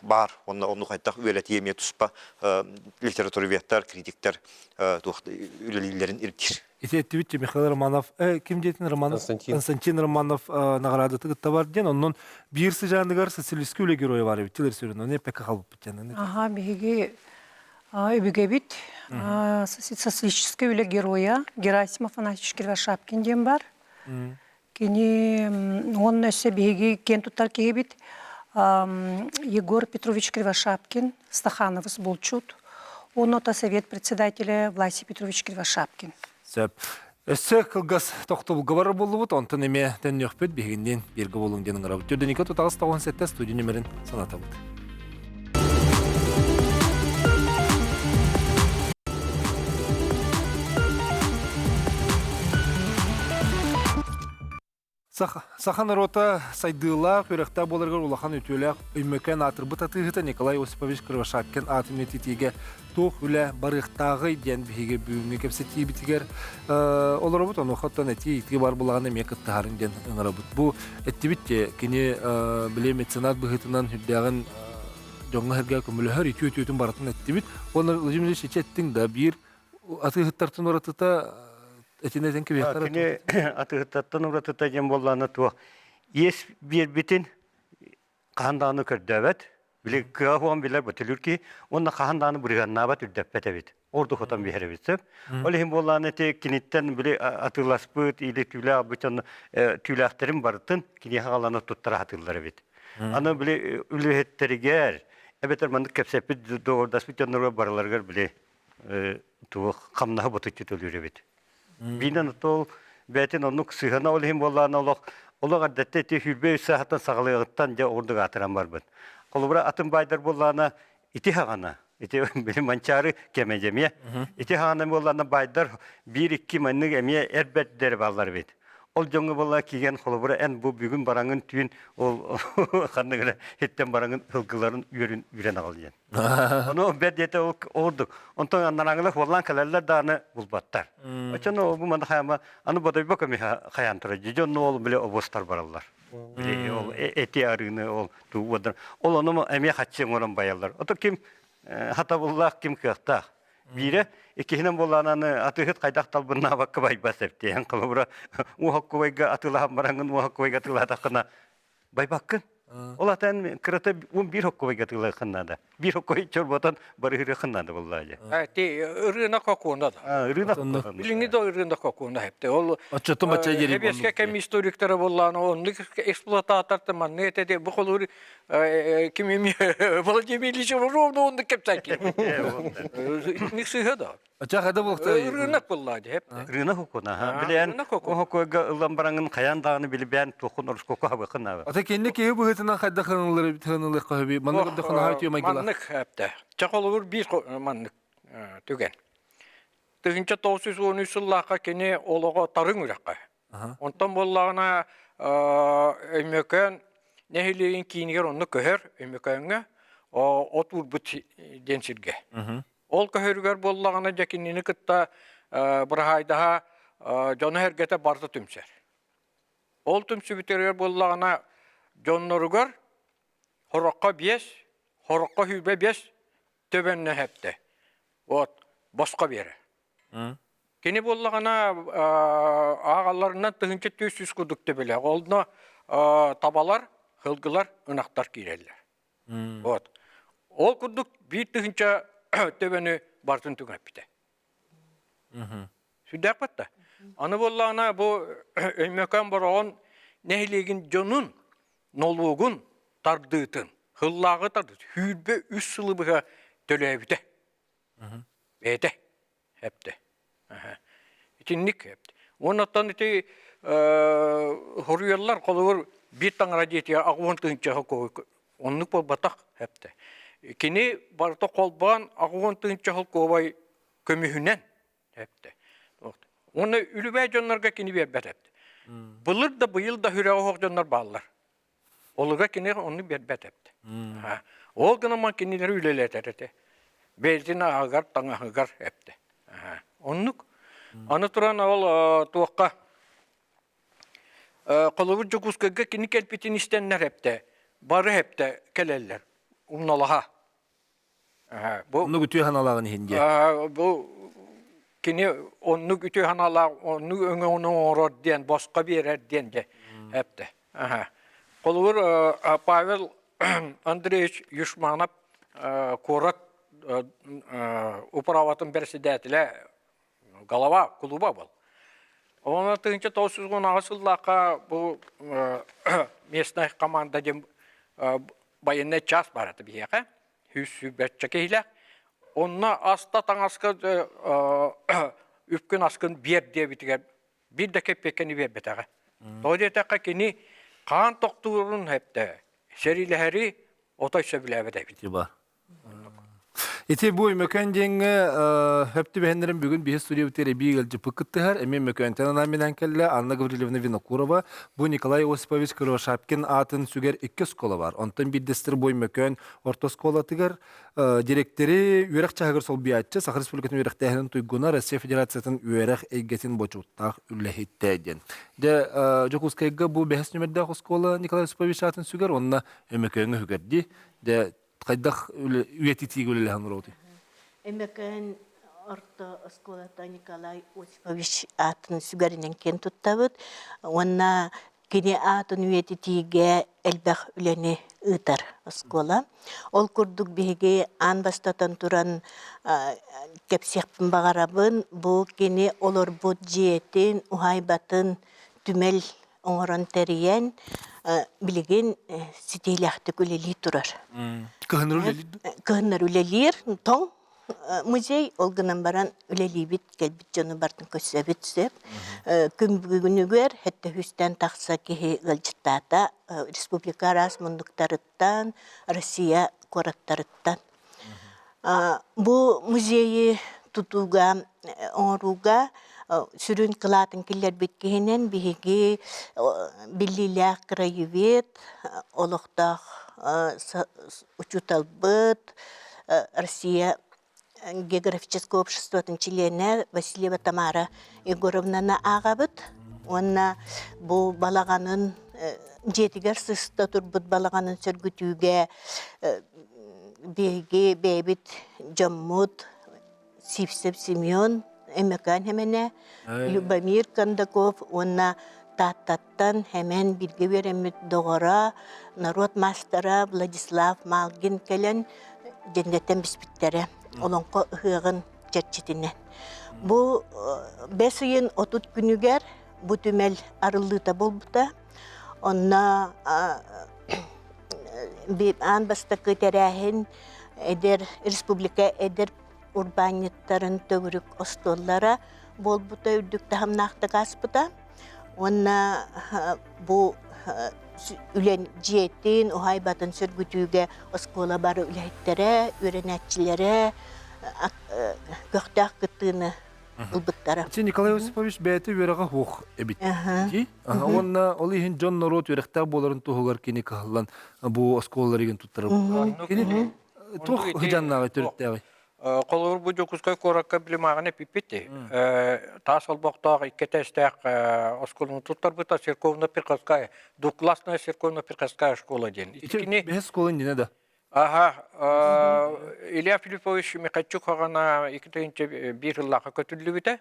баар. Онно онну хайдах үөрэтии эмиэ туспа литературоведтар, критиктэр туох үлэлииллэрин ирдиир. Ити эттибит Михаил Романов, ким диэтин Романов? Константин. Константин Романов наҕараадаты кытта бар диэн, оннун биир сыдьааныгар социалистическай үлэ геройа бар эбит, тилэр сүрүн, оны эппэккэ халбыппыт диэн. Аха, биһиги өбүгэбит социалистическай үлэ геройа Герасим Афанасьевич Кривошапкин диэн бар. Кини уонна өссө биһиги киэн туттар киһибит Егор Петрович Кривошапкин, Стахановыс булчут, уонна совет председателя Власий Петрович Кривошапкин. Сөп. Өссө кылгас тохтобулга барар буоллубут, онтон эмиэ төннүөхпүт биһигинниин бииргэ буолуҥ диэн ыҥырабыт. Түрдэника тутаҕас 97 студия нөмерин санатабыт. Саха норуота сайдыылаах, үөрэхтээх буоларыгар улахан үтүөлээх Өймөкөөн аатырбыт атыыһыта Николай Осипович Кривошапкин аатын үйэтитиигэ туох үлэ барыахтааҕый диэн биһиги бүгүҥҥү кэпсэтиибитигэр олоробут. Онуоха оттон этии итии бар булаҕын эмиэ кыттыһарын диэн ыҥырабыт. Бу эттибит кини били меценат быһыытынан үрдээҕин дьоҥҥо-сэргэ көмөлөһөр үтүө үтүөтүн барытын эттибит. Уонна Владимир Ильич ичи эттиҥ да биир атыыһыттартан уратыта этин этин кэбиһэхтэр Кини атыыһыттартан уратыта диэн буоллаҕына туох иэс биэрбитин хаһан даҕаны көрдөөбөт. Били кыа хуон билэр бөтөлүүр киһи уонна хаһан даҕаны бырыһыаннаабат үрдэппэт эбит. Ордук хотон биһэр эбит сөп. Ол иһин буоллаҕына ити киниттэн били атыыласпыт или түүлээх бүтэн түүлээхтэрин барытын киниэхэ аҕалан туттара сатыыллар эбит. Аны били үлэһиттэригэр эбэтэр маннык кэпсэппит доҕордоспут дьонноругар барыларыгар били туох хамнаһы ботуччу төлүүр эбит. Биинэн ол бэйэтин оннук сыһыана ол иһин буоллаҕына олох олох эрдэттэн ити сүүрбэ үс сааһыттан саҕалыаҕыттан дьэ ордук аатыран барбыт. Холобура атын баайдар буоллаҕына ити хаҕана ити били манчаары кэмэ дьэмиэ ити хаҕана буоллаҕына баайдар биир-икки маннык эмиэ эр бэрдэр бааллар эбит. Ол дьоҥҥо буолла киигэн холобура эн бу бүгүн бараҥын түүн ол ханнык эрэ иттэн бараҥын ылгыларын үөрүн үүрэн аҕал диэн. Ону бэрт диэтэ ол ордук. Онтон аннараҥылар хуоллаан кэлэллэр даҕаны булбаттар. Оччону бу маны хайама аны бодойбо көмүһэ хайаан турар. Дьонну ол били обуостар бараллар. Били ол эти арыыны ол туу Ол ону эмиэ хаччы оҥорон байаллар. Ото ким хатабыллаах, ким кыахтаах. Биирэ, иккиһинэн буоллаҕына атыыһыт хайдах талбыннаабакка байбас эптиэн холобура уоһуккубайга атыылаһан бараҥҥын уоһуккубайга атыылаатаххына байбаккын. Ол атан кырата 11 хоккубайга атыылааххын наада. Биир хоккой чорботон барыһырыаххын наада буоллаа дьэ. Ти ырыына кокуона да. Ырыына кокуона. Билиҥҥи да ырыына кокуона хепте. Ол Оччотун бачча дери Эбиэскэ кэм историктара буоллаана оннук эксплуататор манны этэ бу холуур ким Владимир Ильич ровно оннук кэпсээки. Ник сыһа да. Ача хада буолта. Рынок буолла деп. Рынок хокуна. Билен хокуга ылан бараңын хаян даҕаны билбээн туохун орускоку хабыкын аба. Ата кенни киһи быһытынан хайдах ханылыр ханылыр хаби маннык да ханаһа түйө майгыла. Маннык хапта. Чаколугур биир маннык түгэн. 1913 сыллаахха кини олоҕо тарыҥ үрэххэ. Онтон буоллаҕына Өймөкөөн нэһилиэгин киинигэр онно көһөр Өймөкөөҥҥө от уурбут диэн сиргэ. Ол көһөрүгэр буоллаҕына дьэ кинини кытта быраһаайдаһа дьоно-сэргэтэ барыта түмсэр. Ол түмсүбүтүгэр буоллаҕына дьонноругар хороххо биэс, хороххо сүүрбэ биэс төбөннө эптэ. Вот, босхо биэрэр. Кини буоллаҕына ааҕалларынан 1400 курдук төбөлөөх. Онно табалар, сылгылар, ынахтар киирэллэр. Вот. Ол курдук биир тыһыынча төбөнү барытын түҥэппитэ. Сүрдээх батта. Аны буоллаҕына бу Өймөкөөн Бороҕон нэһилиэгин дьонун нолуогун тардыытын, сыллааҕы тардыытын 23 сылы быһа төлөөбүтэ. Бэйэтэ эптэ. Итинник эпт. Уоннаттан ити хоруйаллар холобур биир таҥара диэтигэр аҕуон тыһыынча оннук буолбатах эптэ. Кини барыта холбоон аҕуон тыһыынча холкуобай көмүһүнэн эптэ. Уонна үлүбээй дьоннорго кини биэрбэт эптэ. Былыр да быйыл да сүрэҕэ суох дьоннор бааллар. Олуга кини ону биэрбэт эбит. Ол гынан кинилэри үлэлэтэр этэ. Бэйэтин ааҕар, таҥаһыгар эптэ. Оннук. Аны туран ол туохха Холобур Дьокуускайга кини кэлбитин истэннэр эптэ, бары эптэ кэлэллэр, умналаһа. Бу Оннук үтүө санаалааҕын иһин диэ. Бу кини оннук үтүө санаалаах, оннук өҥөҥүн оҥорор диэн, босхо биэрэр диэн дьэ эптэ. Холобур Павел Андреевич Юшманов куорат управатын бэрэссэдээтэлэ голова клуба был. Онон 1918 сыллаахха бу местная команда диэн военный час бар этэ биһиэхэ. Үс сүүрбэччэ киһилээх. Онно аста таҥаска үпкүн аскын биэр диэбитигэр биир да кэппиэккэни биэрбэтэҕэ. Тоҕо диэтэххэ кини хаан тохтуурун эптэ сэриилэһэри отой сөбүлээбэт эбит. Ити бу Өймөкөөн диэҥҥэ хөп түбэһиннэрин бүгүн биһи студиябытыгар эбии ыалдьыппыт кыттыһар. Эмиэ Өймөкөөнтөн анаан минээн кэллэ Анна Гаврильевна Винокурова. Бу Николай Осипович Кривошапкин аатын сүгэр икки оскуола бар. Онтон биирдэстэрэ бу Өймөкөөн орто оскуолатыгар директоры үөрэх чаһыгар солбуйааччы, Саха Республикатын үөрэхтээһинин туйгуна, Россия Федерациятын үөрэх эйгэтин бочуоттаах үлэһитэ диэн. Дьэ, Дьокуускайга бу бэһис нүмердээх оскуола Николай Осипович аатын сүгэр, уонна Өймөкөөҥҥө сүгэрдии. Дьэ, хайдах үйэтитиигэ үлэлэһэн олоробутуй? Өймөкөөн орто оскуолата Николай Осипович аатын сүгэринэн киэн туттабыт уонна кини аатын үйэтитиигэ элбэх үлэни ыытар оскуола. Ол курдук биһиги аан бастатан туран кэпсиэхпин баҕарабын, бу кини олорбут дьиэтин, уһаайбатын түмэл оҥорон тэрийэн билигин ситиилээхтик үлэлии турар. Кыһыннары үлэлиир Кыһыннары үлэлиир, тоҥ музей, ол гынан баран үлэлиибит, кэлбит дьону барытын көрсөбүт сөп. Күн бүгүнүгэр сэттэ сүүстэн тахса киһи ыалдьыттаата республика араас муннуктарыттан, Россия куораттарыттан. Бу музейы тутууга, оҥорууга сүрүн кылаатын киллэрбит киһинэн биһиги биллиилээх краевед, олохтоох учууталбыт, Россия географическай обществотын чилиэнэ Васильева Тамара Егоровнаны ааҕабыт уонна бу балаҕанын дьиэтигэр сыста турбут балаҕанын сөргүтүүгэ биһиги бэйэбит дьоммут Сивцев Семен, Өймөкөөн Хэмэнэ, Любомир Кондаков уонна Тааттаттан Хэмэн бииргэ үөрэммит доҕоро, норуот маастара Владислав Малгин кэлэн дьэндэтэн биспиттэрэ олоҥхо ыһыаҕын чэрчитинэн. Бу бэс ыйын 30 күнүгэр бу түмэл арыллыыта буолбута. Онно аан бастакы тэрээһин эдэр республика эдэр урбаанньыттарын төгүрүк остуоллара буолбута үрдүк таһымнаахтык ааспыта. Уонна бу үлэн дьиэтин, уһаайбатын сөргүтүүгэ оскуола бары үлэһиттэрэ, үөрэнээччилэрэ көхтөөх кыттыыны ылбыттара. Ити Николай Осипович бэйэтэ үөрэҕэ суох эбит. Уонна ол иһин дьон норуот үөрэхтээх буоларын туһугар кини кыһаллан бу оскуолаларыгын туттарар. Кини туох сыдьааннааҕый төрүттээҕий? Холобур, бу Дьокуускай куоракка билимааҕын эпиппит таас олбохтоох икки этээстээх оскуоланы туттарбыта церковно-приходская, двухклассная церковно-приходская школа диэн. Ити бэһис школа иннинэ да? Аха, Илья Филиппович Михайчук хаҕана 2001 сыллаахха көтүллүбүтэ.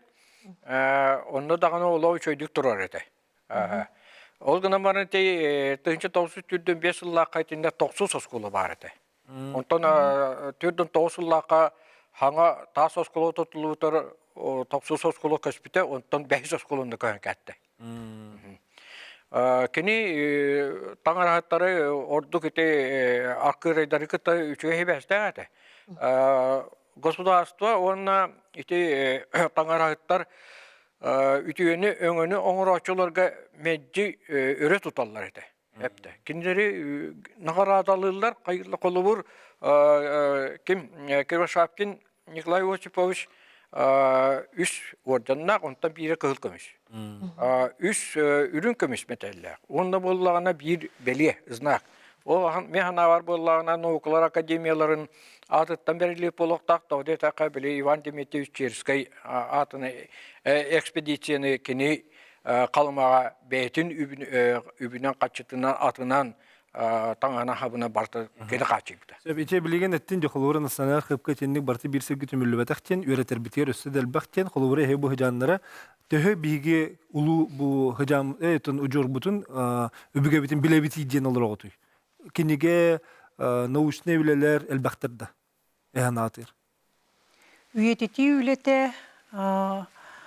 Онно даҕаны олох үчүгэйдик турар этэ. Ол гынан баран ити 1945 сыллаахха итиннэ тохсус оскуола баар этэ. Онтон 49 сыллаахха хаҥа таас оскуола тутуллубутар тохсус оскуола көспүтэ, онтон бэһис оскуоланы көһөн кэттэ. Кини таҥараһыттары ордук ити аркыырайдары кытта үчүгэй сибээстээх этэ. Государство уонна ити таҥараһыттар үтүөнү өҥөнү оҥорооччуларга мэлдьи өрө туталлар этэ. Эптэ. Кинилэри наҕараадалыыллар, холобур, ким Кривошапкин Николай Осипович үс уордьаннаах, онтон биирэ кыһыл көмүс. Үс үрүҥ көмүс мэтээллээх. Уонна буоллаҕына биир бэлиэ, знак. Ол мен санаабар буоллаҕына наукалар академияларын аатыттан бэриллибит буолуохтаах. Тоҕо диэтэххэ, били Иван Дмитриевич Черскэй аатын экспедицияны кини Халымаҕа бэйэтин үбүнэн хаччытынан атынан таҥана хабына барыта кини хааччыйбыта. Сөп, ити билигин эттин дьохолуора национальнай архыыпка итинник барыта биир сиргэ түмүллүбэтэх диэн үөрэтэрбитигэр өссө да элбэх диэн холобура эһи бу хыдьааннара төһө биһиги улуу бу хыдьаан этин удьуорбутун өбүгэбитин билэбитий диэн олороҕутуй кинигэ научнай үлэлэр элбэхтэр да эһэн аатыыр Үйэтитии үлэтэ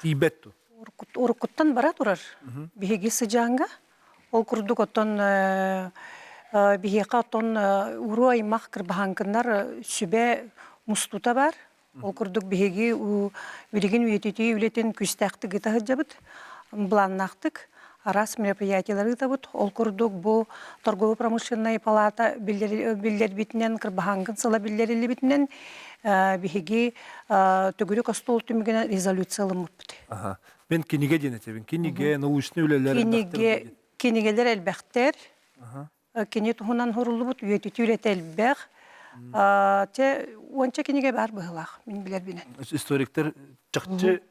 тиийбэт дуо? Уруккуттан бара турар. Биһиги сыдьааҥҥа. Ол курдук оттон биһиэхэ оттон уруу аймах кырбаһааҥкыннар сүбэ мустуута баар. Ол курдук биһиги билигин үйэтитии үлэтин күүстээхтик ыыта сылдьабыт. Былааннаахтык араас мероприятиелары ыытабыт. Ол курдук бу торгово-промышленнай палата биллэрбитинэн, Кырбаһааҥкын сыла биллэриллибитинэн биһиги төгүрүк остуол түмүгүнэн резолюция ылыммыппыт. Мен кинигэ диэн этэбин. Кинигэ, научный үлэлэр Кинигэ, кинигэлэр элбэхтэр. Кини туһунан суруллубут үйэтитии үлэтэ элбэх. Чэ, уонча кинигэ баар быһыылаах, мин билэрбинэн. Историктар чахчы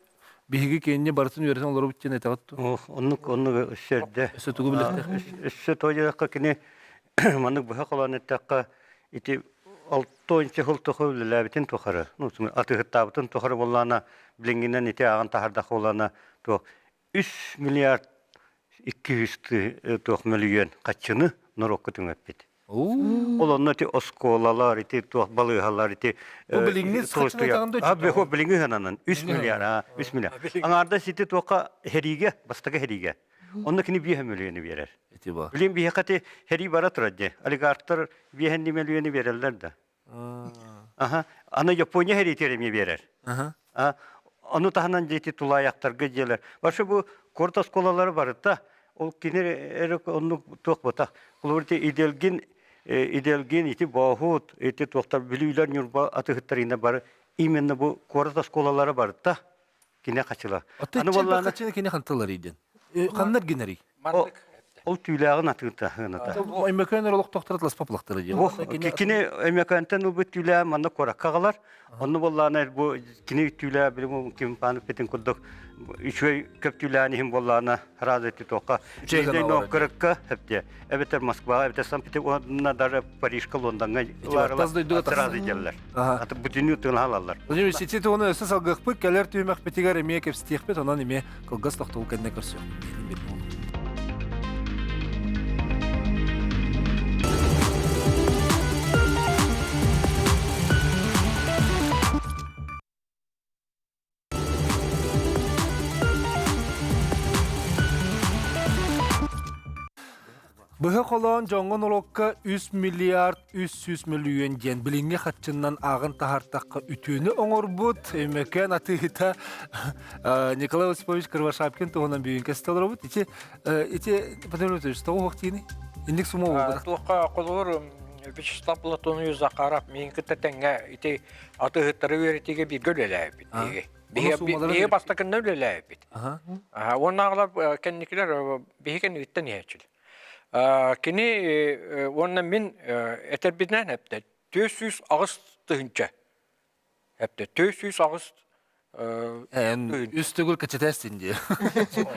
биһиги киэнни барытын үөрэтэн олоробут диэн этэҕит дуо? Оннук, оннук өссө эрдэ. Өссө тугу билэхтэр? Өссө тоойуохха кини маннык быһа холоон эттэххэ, ити алтонча сыл тухары үлэлээбитин тухары, ну, атыыһыттаабытын тухары буоллаана, билиҥҥинэн ити ааҕан таһардах буоллаана, туох 3 миллиард 200 туох мөлүйүөн хаччыны норуокка түҥэппит. Ол онно ити оскуолалар, ити туох балыыһалар, ити Бу билиҥҥи А бу билиҥҥи ыһананан 3 миллиард, 3 миллиард. Аҥаардас ити туохха хэриигэ, бастакы хэриигэ. Онно кини 5 мөлүйүөнү биэрэр. Ити ба. Билин биһиэхэ ити хэрии бара турар дии. Олигархтар 5 мөлүйүөнү биэрэллэр да. Аха. Аны Япония хэриитигэр эмиэ биэрэр. Ону таһынан дьиэти тулаайахтарга дьиэлэр. Вообще бу куорат оскуолалара барыта ол кини эрэ оннук туох ботах. Холобур ити Иделгин Иделгин ити Боохут ити туохтар Бүлүүлэр Ньурба атыһыттарына бары именно бу куорат оскуолалара барыта кини хачыла. Аны буоллаана кини хантылар иден. Ханнар гинери? Ол түүлээҕин атыыта ыаната. Өймөкөөн олохтоохторо тыласпапылахтара диэн. Кини Өймөкөөнтөн ылбыт түүлээ манна куоракка аҕалар. Онно буоллаана бу кини түүлээ билим ким паныппытын курдук үчүгэй көп түүлээн иһин буоллаана разы туохха Новгородка хэпте эбэтэр Москваҕа эбэтэр Санкт-Петербурга даже Парижка Лондоҥҥа сразу диэллэр. Аты бүтүннүү тыынһалаллар. Владимир сити туһунан өссө салгыахпыт, кэлэр түһүмэхпитигэр эмиэ кэпсэтиэхпит, онон эмиэ кылгас тохтобул кэннэ көрсүөхпүт. Быһа холоон дьоҥҥо норуокка 3 миллиард 300 мөлүйүөн диэн билиҥҥи харчыннан ааҕан таһаартахха үтүөнү оҥорбут Өймөкөөн атыыһыта Николай Осипович Кривошапкин туһунан бүгүн кэстэ олоробут. Ити ити Петр Петрович, тоҕо уһук тиини? Инник сума буолбатах. Туохха холобур Вячеслав Платонович Захаров миин кытта тэҥҥэ ити атыыһыттары үөрэтиигэ бииргэ үлэлээбит. Биһиги бастакынна үлэлээбит. Уоннааҕылар кэнникилэр биһи кэнниттэн иһээччилэр. Кини уонна мин этэрбинэн эптэ 408 тыһыынча эптэ 408 Эн үс төгүл кэчэтээстин дии.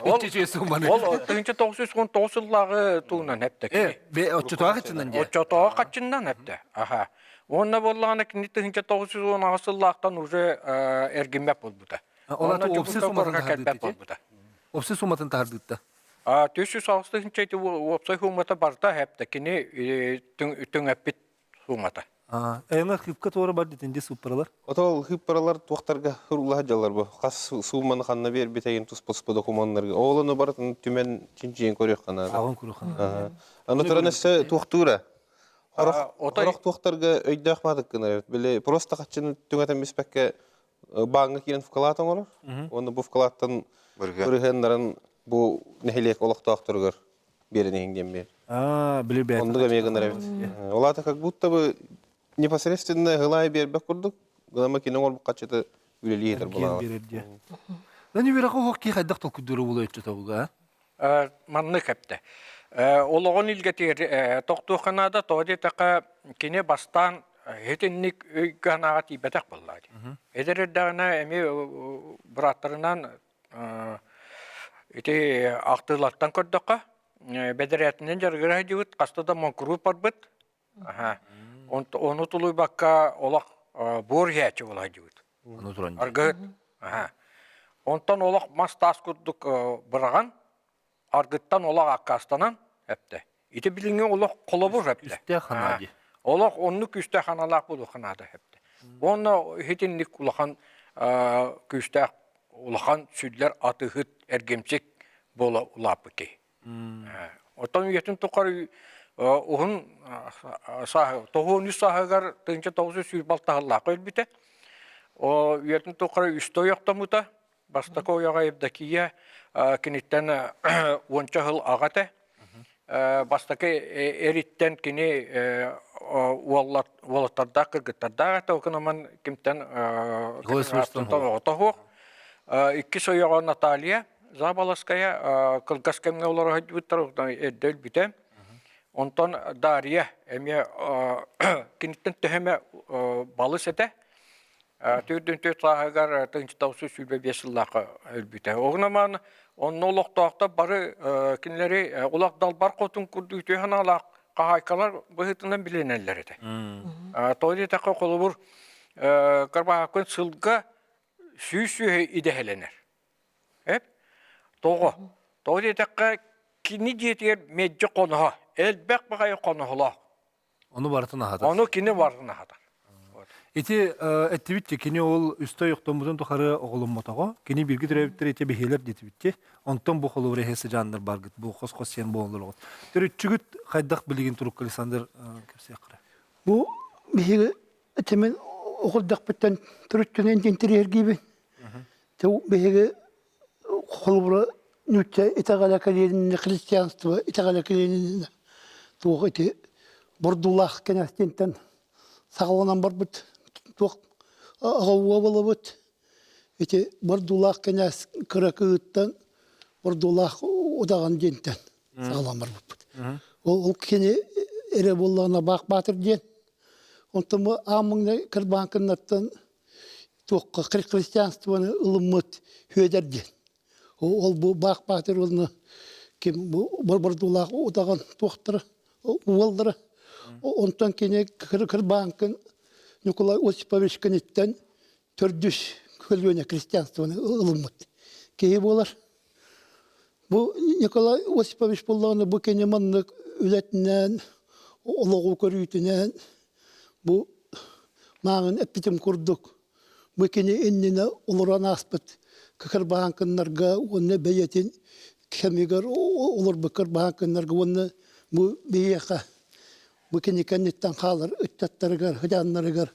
Ол тыһыынча 919 сыллааҕы туһунан эптэ кини. Оччотооҕу хаччынан дии. Оччотооҕу хаччынан эптэ. Аха. Уонна буоллаҕына кини 1918 сыллаахтан уже эргиммэт буолбута. Ол аты уопсай сумматын таһардыытта. Уопсай сумматын таһардыытта. 408 тыһыынча ити уопсай суумата барыта эптэ. Кини түҥэппит суумата. Эйна хыпка туора бар дитинди суппаралар. Отол хыппаралар туохтарга хырулаһа дьаллар бу. Хас сууманы ханна биэрбитейин туспа докумуоннарга. Ол ону барытын түмэн чинчийэн көрүөххэ наада. Ааҕан көрүөххэ наада. Аны туран өссө туохтуура. Орох туохтарга өйдөөх баатык гынар. Били просто хаччыны түҥэтэн биспэккэ бааҥҥа киирэн вклад оҥорор. Уонна бу вкладтан бырыһыаннарын бу нэһилиэк олохтоохторугар биэрэн иһин диэн биэр. Аа, били бэйэтин. Оннук эмиэ гынар эбит. Ол аата как будто бы непосредственно ылай биэрбэт курдук, гынама кини оҥорбут хаччыты үлэлии этэр буолаҕа. биэрэр диэ. Нани үөрэх оһох ки хайдах толкуйдуура буолуо өччө а? Маннык эптэ. Олоҕун илгэтигэр тохтуохха наада, тоҕо диэтэххэ кини бастаан Итинник өйгө-санааҕа тиийбэтэх буоллаа дии. Эдэр эрдэҕинэ эмиэ бырааттарынан ити ахтыылартан көрдөххө, бэдэрээтинэн дьарыгыра сылдьыбыт, хаста да моҥкуруут барбыт. Ону тулуйбакка олох буор иһээччи буола сылдьыбыт. Аргыһыт. Онтон олох мас-таас курдук быраҕан, аргыттан олох аккаастанан эптэ. Ити билиҥҥи олох холобур эптэ. Үстээх ханаа дии. Олох оннук күүстээх ханалаах буолуохха наада эптэ. Уонна итинник улахан күүстээх улахан сүллэр атыыһыт эргимсик буола улааппыт киһи. Оттон үйэтин тухары уһун сааһы, тоһуон үс сааһыгар 1926 сыллаахха өлбүтэ. О үйэтин тухары үстэ ойохтоммута. Бастакы ойоҕо Евдокия киниттэн уонча сыл аҕа этэ. Бастакы эриттэн кини уолаттардаах кыргыттардаах этэ, ол кимтэн оҕото суох. Иккис ойоҕо Наталья Заболоцкая кылгас кэмҥэ олоро сылдьыбыттар, эрдэ өлбүтэ. Онтон Дарья эмиэ киниттэн төһө эмэ балыс этэ. Төрдүн төрт сааһыгар 1925 сыллаахха өлбүтэ. Оҕунамаан онно олохтоохтор бары кинилэри улах далбар хотун курдук үтүө санаалаах хаһаайкалар быһыытынан билинэллэр этэ. Тоҕо диэтэххэ, холобур, Карбаһакын сылга сүүс сүөһү идэһэлэнэр. Эп? Тоҕо? Тоҕо диэтэххэ, кини дьиэтигэр мэлдьи хоноһо, элбэх баҕайы хоноһолоох. Ону барытын аһатар. Ону кини барытын аһатар. Ити эттибит кини ол үстэ ойохтоммутун тухары оҕоломмотоҕо. Кини бииргэ төрөөбүттэр ити бэһиэлэр диэтибитти. Онтон бу холобур эһэ сыдьааннар баргыт бу хос-хос сиэн буоллар Төрүччүгүт хайдах билигин турукка Александр кэпсиэххэ. Бу биһиги этимин оҕолдохпуттан төрүччүнэн интириэргиибин. Биһиги холобура нуучча итэҕэлэ кэлиэнинэ христианство итэҕэлэ кэлиэнинэ туох ити бордуулаах кэнэстинтэн саҕаланан барбыт туох аҕа уобалабыт ити бордуулаах кэнээс кыра кыыттан бордуулаах удаҕан диэнтэн саҕалаан барбыппыт ол кини эрэ буоллаҕына баах баатыр диэн онтон бу аан маҥнай кырбааҥкыннартан туохха христианствоны ылыммыт Сүөдэр диэн. Ол бу Баах Баатыр уонна ким бу бордуулаах утаҕын туохтара уоллара. Онтон кини кырбааҥкын Ньукулай Осипович киниттэн төрдүс көлүөнэ христианствоны ылыммыт киһи буолар. Бу Николай Осипович буоллаҕына бу кини маннык үлэтинэн, олоҕу көрүүтүнэн Бу мааҕын эппитим курдук, бу кини иннинэ олорон ааспыт кырбаһааҥкыннарга уонна бэйэтин кэмигэр олорбут кырбаһааҥкыннарга уонна бу биһиэхэ бу кини кэнниттэн хаалар ыччаттарыгар, хыдьааннарыгар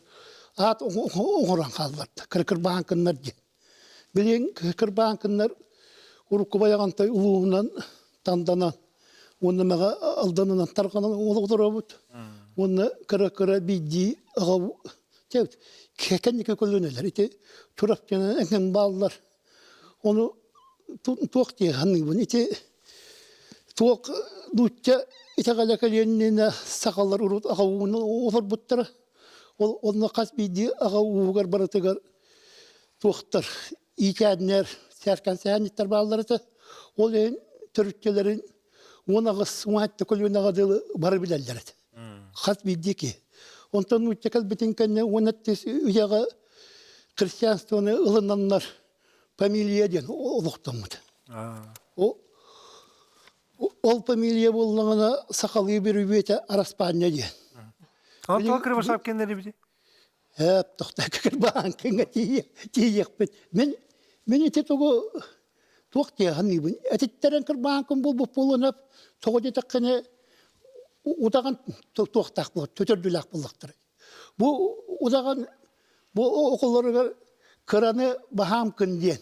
аат оҥорон хаалларда кырбаһааҥкыннар диэн. Билигин кырбааҥкыннар урукку Байаҕантай улууһунан Танданан уонна мэҕэ Алданынан тарҕанан олоробут. Уонна кыра-кыра биирдии аҕа кэнники көлүөнэлэр ити Чурапчынан эҥин бааллар. Ону туох дии саныыбын ити туох нуучча итэҕэлэ кэлиэннинэ сахалар урут аҕа ууну олорбуттара. Ол онно хас биирдии аҕа ууһугар барытыгар туохтар иикээннэр, сээркэн бааллар этэ. Ол иһин төрүччүлэрин 18 уон көлүөнэҕэ дылы бары билэллэр этэ. Хас биирдии киһи. Онтон нуучча кэлбитин кэннэ уон аттис үйэҕэ христианствоны ылынаннар фамилия диэн олохтоммут. Ол фамилия буоллаҕына сахалыы бүрүбүөтэ Араспаанньа диэн. Онтон Кривошапкиннар эбити? Һээп, тохтооккор бааҥкыҥа тиийиэхпит. Мин мин ити тугу туох дии саныыбын. Этиттэрэн кырбааҥкын булбут буолуон тоҕо диэтэххинэ удаҕан туохтаах буолар, төтөрдүлээх буоллахтара. Бу удаҕан бу оҕолоругар кыраны баһаамкын диэн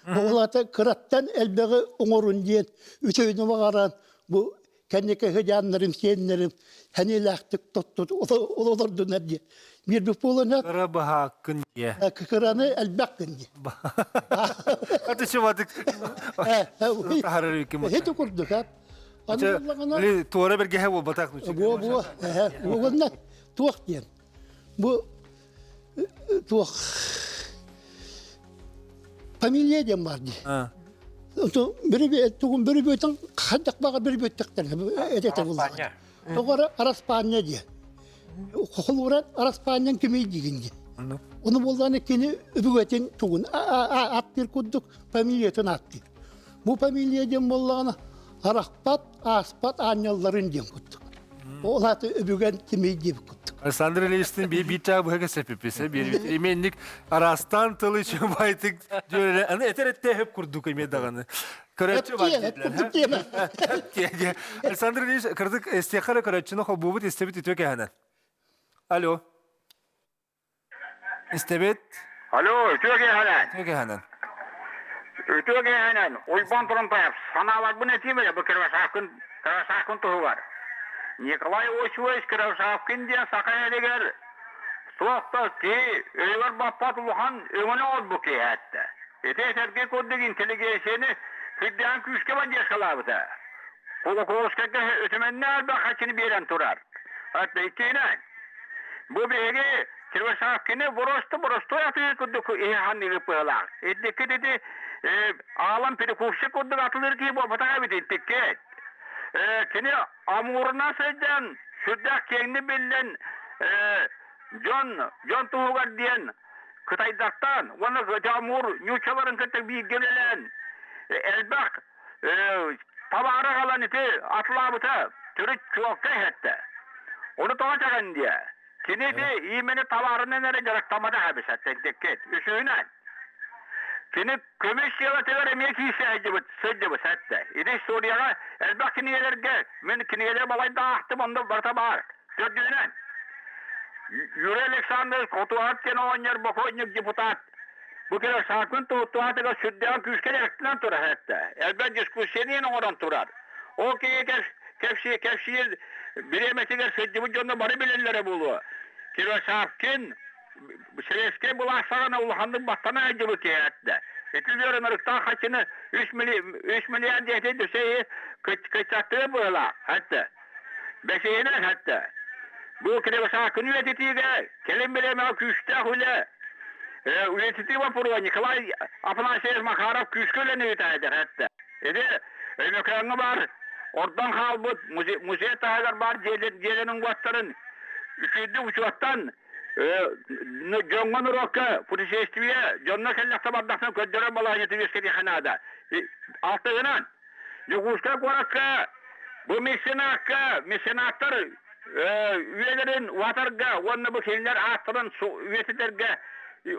Ол аата кыраттан элбэҕи оҥорун диэн үтүөнү баҕаран бу кэнники сыдьааннарым, сиэннэрим сэниэлээхтик тоттут олордунар диэн. Биирбит буолан Кыра баһааккын диэ. Кыраны элбэххин диэ. Аты чыматык таһарар үким. Ити курдук Аны туора бергеһэ буолбатах. Буо буо. Уонна туох диэн. Бу туох фамилия диэн бар дии. Тугун бөрүбүөтүн хайдах баҕар бөрүбүөттөхтөр этэ буллаҕа. Тоҕо араспаанньа диye. Холууран араспаанньан кимий диигин дии. Ону буоллаҕына кини үбүгэтин тугун аттыыр курдук фамилиятын ааттыыр. Бу фамилия диэн буоллаҕына арахпат, ааспат аанньалларын диэн курдук. Ол аата өбүгэн кимий диэбит курдук. Александр Ильичтин би биир чаа быһа кэсэпиппис биир именник араастаан тылы чубайтык дьүөрэ аны этер этте курдук эме даҕаны көрөөччү бар диэтилэр. Александр Ильич кырдык эстиэхэ көрөөччүнү холбуубут истэбит үтүө кэһэнэн. Алло. Истэбит. Алло, үтүө киэһэнэн. Үтүө киэһэнэн. Үтүө киэһэнэн. Уйбан Турунтаев, санааларбын этиим эрэ бу Кривошапкин, Кривошапкин туһугар. Николай Осипович Кривошапкин диэн саха эригэр суох да киһи өйүгэр баппат улахан өҥөнү оҥорбут киһи этэ. Ити этэргэ курдук интеллигенцияны сүрдээн күүскэ поддержкалаабыта. Кулаковскайга үтүмэннээх элбэх харчыны биэрэн турар. Хатта иккиһинэн, бу биһиги Кривошапкины боросту боростуой атыыр курдук иһи ханныгы быһылаах. Итиккит ити аалан перекупщик курдук атылыыр киһи буолбатах эбит итиккит. Кини амуурунан сылдьан сүрдээх киэҥник биллэн дьон дьон туһугар диэн кытайдартан уонна амур ньууччаларын кытта бииргэ үлэлээн элбэх табаары аҕалан ити атылаабыта төрүт чуолкай иһэттэ. Ону тоҕо этэҕин диэ? Кини ити имени табаарынан эрэ дьарыктамматах эбит сэттэҥтиккит. Үсүһүнэн, кини көмүс дьыалатыгар эмиэ киирсэ сылдьыбыт, сылдьыбыт сэттэ. Ити историяҕа элбэх кинигэлэргэ, мин кинигэлэри балайда аахтым, онно барыта баар. Төрдүһүнэн, Юрий Александрович Хотуһап диэн оҕонньор бокуонньук депутат Бу кэлэр саакын туһатыгар сүрдээҕин күүскэ дьарыктанан турар этэ. Элбэх дискуссияны оҥорон турар. Ол киһи кэпсиир кэпсиир бириэмэтигэр сылдьыбыт дьоно бары билэллэрэ буолуо. Киросавкин советскай былаас саҕана улаханнык баттана сылдьыбыт киһи этэ. Ити үөр ынырыктаах хаччыны 3 миллиард диэти дөсөйү кыччаттыа быһылаах этэ. Бэсиһинэн этэ. Бу Кривошапкин үйэтитиигэ кэлин бириэмэҕэ күүстээх үлэ үйэтитии боппуруоһа Николай Афанасьевич Макаров күүскэ үлэни ыытаайдар эттэ. Ити Өймөкөөҥҥө баар ордон хаалбыт музей таһыгар баар дьиэлэрин уоттарын үчүгэйдик учуоттан дьоҥҥо норуокка путешествие дьонно кэллэхтэ бардахтан көрдөрөр балаһыанньаты үөскэтиэххэ наада. Алтыһынан Дьокуускай куоракка бу меценакка меценаттар үйэлэрин уһатарга уонна бу кинилэр ааттарын үйэтитэргэ